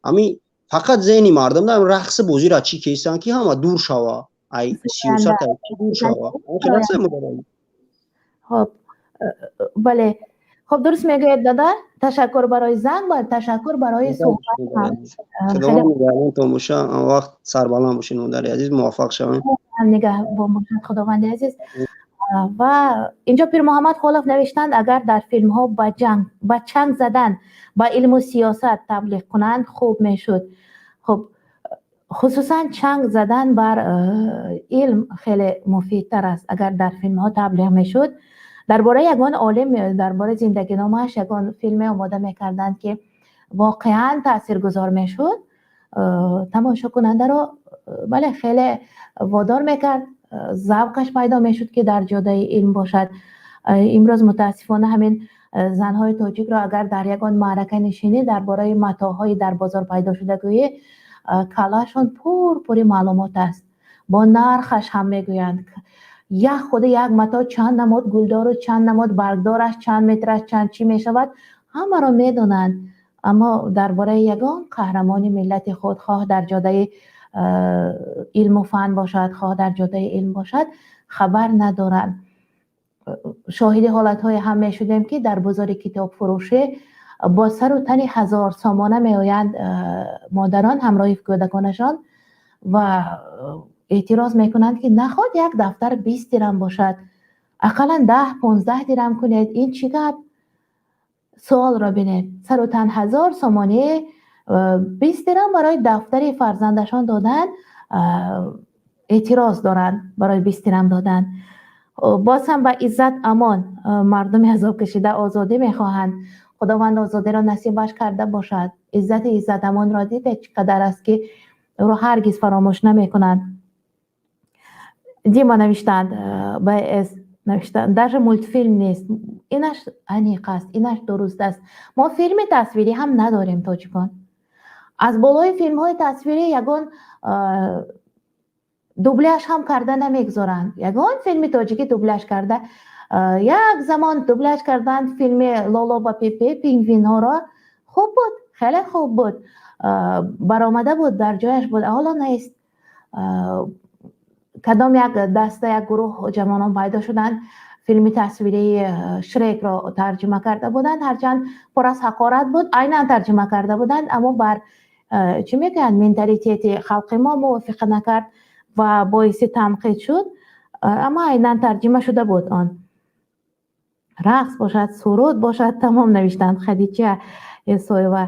ҳами фақат зеҳни мардум да рақси бозиро чӣ кесанд, ки ҳама дур шава, ай сиёсат дур шава. Хоб, бале, хоб, дуруст мегӯед, дада. Ташаккур барои занг ва ташаккур барои суҳбат. Боша, вақт сарбаланд бошед, модари азиз, муваффақ шавем. Нигаҳбон бошад Худованди азиз. Ва инҷо Пирмуҳаммад Холов навиштанд: агар дар филмҳо ба ҷанг, ба чанг задан ба илму сиёсат таблиғ кунанд, хуб мешуд. Хуб, хусусан чанг задан бар илм хеле муфидтар аст. Агар дар филмҳо таблиғ мешуд, дар бораи ягон олим, дар бораи зиндагиномааш ягон филме омода мекарданд, ки воқеан таъсиргузор мешуд, тамошокунандаро, бале, хеле водор мекард, завқаш пайдо мешуд, ки дар ҷодаи илм бошад. Имрӯз мутаассифона ҳамин занҳои тоҷикро агар дар ягон маърака нишинӣ, дар бораи матоъҳои дар бозор пайдо шуда гӯӣ, калаашон пур пури маълумот аст, бо нархаш ҳам мегӯянд, як худи як матоъ чанд намуд гулдору чанд намуд баргдораш, чанд метраш, чанд чӣ мешавад, ҳамаро медонанд. Аммо дар бораи ягон қаҳрамони миллати худ, хоҳ дар ҷодаи илму фан бошад, хоҳ дар ҷодаи илм бошад, хабар надоранд. Шоҳиди ҳолатҳое ҳам мешудем, ки дар бозори китобфурӯшӣ бо сару тани ҳазор сомона меоянд модарон ҳамроҳи кӯдаконашон ва эътироз мекунанд, ки наход як дафтар 20 дирам бошад, ақаллан 10-15 дирам кунед, ин чӣ гап? Суолро бинед: сару тан 1000 сомонӣ, 20 дирам барои дафтари фарзандашон додан эътироз доранд, барои 20 дирам додан. Боз ҳам ба Иззат Амон: мардуми азобкашида озодӣ мехоҳанд, Худованд озодиро насибаш карда бошад. Иззати Иззат Амонро дидед, чӣ қадар аст, ки ӯро ҳаргиз фаромӯш намекунанд. Дима навиштанд, бс навиштанд: даже мультфилм нест. Инаш аниқ аст, инаш дуруст аст. Мо филми тасвирӣ ҳам надорем, тоҷикон. Аз болои филмҳои тасвирӣ ягон дубляж ҳам карда намегузоранд. Ягон филми тоҷикӣ дубляж карда, як замон дубляж карданд филми Лоло ва Пепе, пингвинҳоро. Хуб буд, хеле хуб буд, баромада буд, дар ҷояш буд. Ҳоло нест. Кадом як даста, як гурӯҳ ҷавонон пайдо шуданд. Филми тасвирии Шрекро тарҷима карда буданд. Ҳарчанд пур аз ҳақорат буд, айнан тарҷима карда буданд, аммо бар чӣ мегӯянд, менталитети халқи мо мувофиқа накард ва боиси танқид шуд, аммо айнан тарҷима шуда буд он. Рақс бошад, суруд бошад, тамом, навиштанд Хадича Исоева.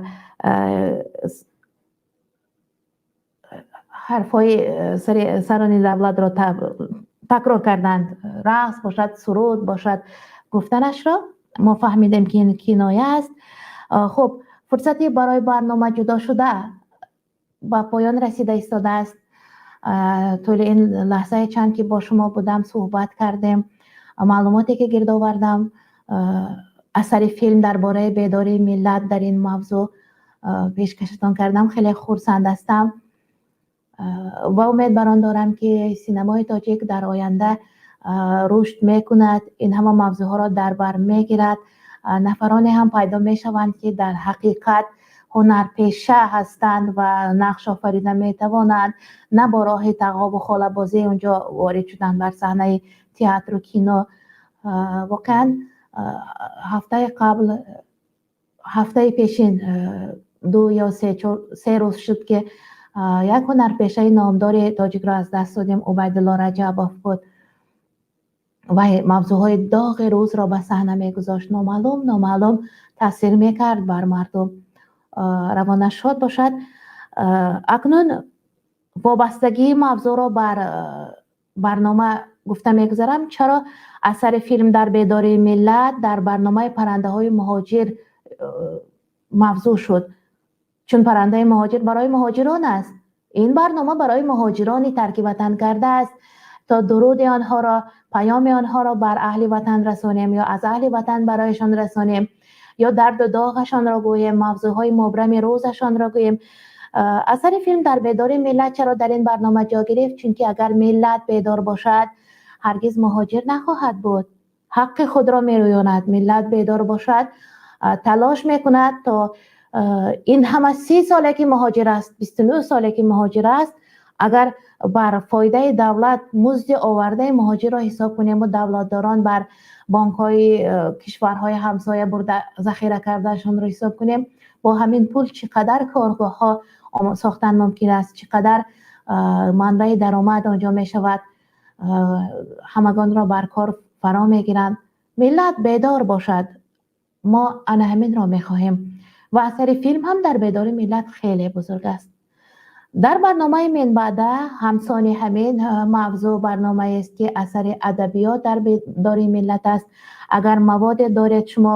Ҳарфҳои сарони давлатро такрор карданд. Рақс бошад, суруд бошад гуфтанашро мо фаҳмидем, ки ин киноя аст. Хуб, фурсате барои барнома ҷудо шуда ба поён расида истодааст. Тӯли ин лаҳзаи чанд ки бо шумо будам, суҳбат кардем, маълумоте ки гирд овардам, асари филм дар бораи бедории миллат дар ин мавзӯъ пешкашатон кардам. Хеле хурсанд ҳастам ва умед бар он дорам, ки синамои тоҷик дар оянда рушд мекунад, ин ҳама мавзӯъҳоро дар бар мегирад. Нафароне ҳам пайдо мешаванд, ки дар ҳақиқат ҳунарпеша ҳастанд ва нақш офарида метавонанд, на бо роҳи тағобу холабозӣ унҷо ворид шудан бар саҳнаи театру кино. Воқеан, ҳафтаи қабл, ҳафтаи пешин, 2 ё 3 рӯз шуд, ки як ҳунарпешаи номдори тоҷикро аз даст додем. Убайдулло Раҷабов буд. Вай мавзӯъҳои доғи рӯзро ба саҳна мегузошт, номаълум номаълум таъсир мекард бар мардум. Равонаш шод бошад. Акнун вобастагии мавзӯъро бар барнома гуфта мегузарам. Чаро асари филм дар бедории миллат дар барномаи паррандаҳои муҳоҷир мавзӯъ шуд? Чун паррандаи муҳоҷир барои муҳоҷирон аст. Ин барнома барои муҳоҷирони тарки ватан кардааст, то дуруди онҳоро, паёми онҳоро бар аҳли ватан расонем ё аз аҳли ватан барояшон расонем, ё дарду доғашонро гӯем, мавзӯъҳои мубрами рӯзашонро гӯем. Асари филм дар бедории миллат чаро дар ин барнома ҷо гирифт? Чунки агар миллат бедор бошад, ҳаргиз муҳоҷир нахоҳад буд, ҳаққи худро мерӯёнад. Миллат бедор бошад, талош мекунад, то ин ҳама 30 соле ки муҳоҷир аст, 29 соле ки муҳоҷир аст, агар бар фоидаи давлат музди овардаи муҳоҷирро ҳисоб кунему давлатдорон бар бонкҳои кишварҳои ҳамсоя бурда захира кардаашонро ҳисоб кунем, бо ҳамин пул чӣ қадар коргоҳҳо сохтан мумкин аст, чӣ қадар манбаи даромад онҷо мешавад, ҳамагонро бар кор фаро мегиранд. Миллат бедор бошад, мо ана ҳаминро мехоҳем ва асари филм ҳам дар бедории миллат хеле бузург аст. Дар барномаи минбаъда ҳамсони ҳамин мавзӯъ барномаест, ки асари адабиёт дар бедории миллат аст. Агар маводе доред, шумо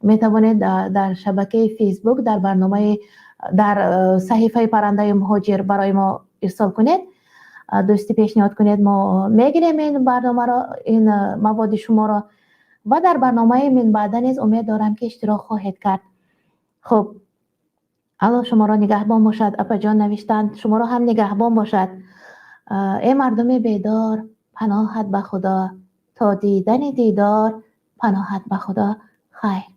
метавонед дар шабакаи Фейсбук, дар барномаи, дар саҳифаи паррандаи муҳоҷир барои мо ирсол кунед, дӯстӣ пешниҳод кунед. Мо мегирем ин барномаро, ин маводи шуморо ва дар барномаи минбаъда низ умед дорам, ки иштирок хоҳед кард. Хуб, Аллоҳ шуморо нигаҳбон бошад. Апаҷон навиштанд, шуморо ҳам нигаҳбон бошад. Э мардуми бедор, паноҳат ба Худо, то дидани дидор, паноҳат ба Худо. Хайр.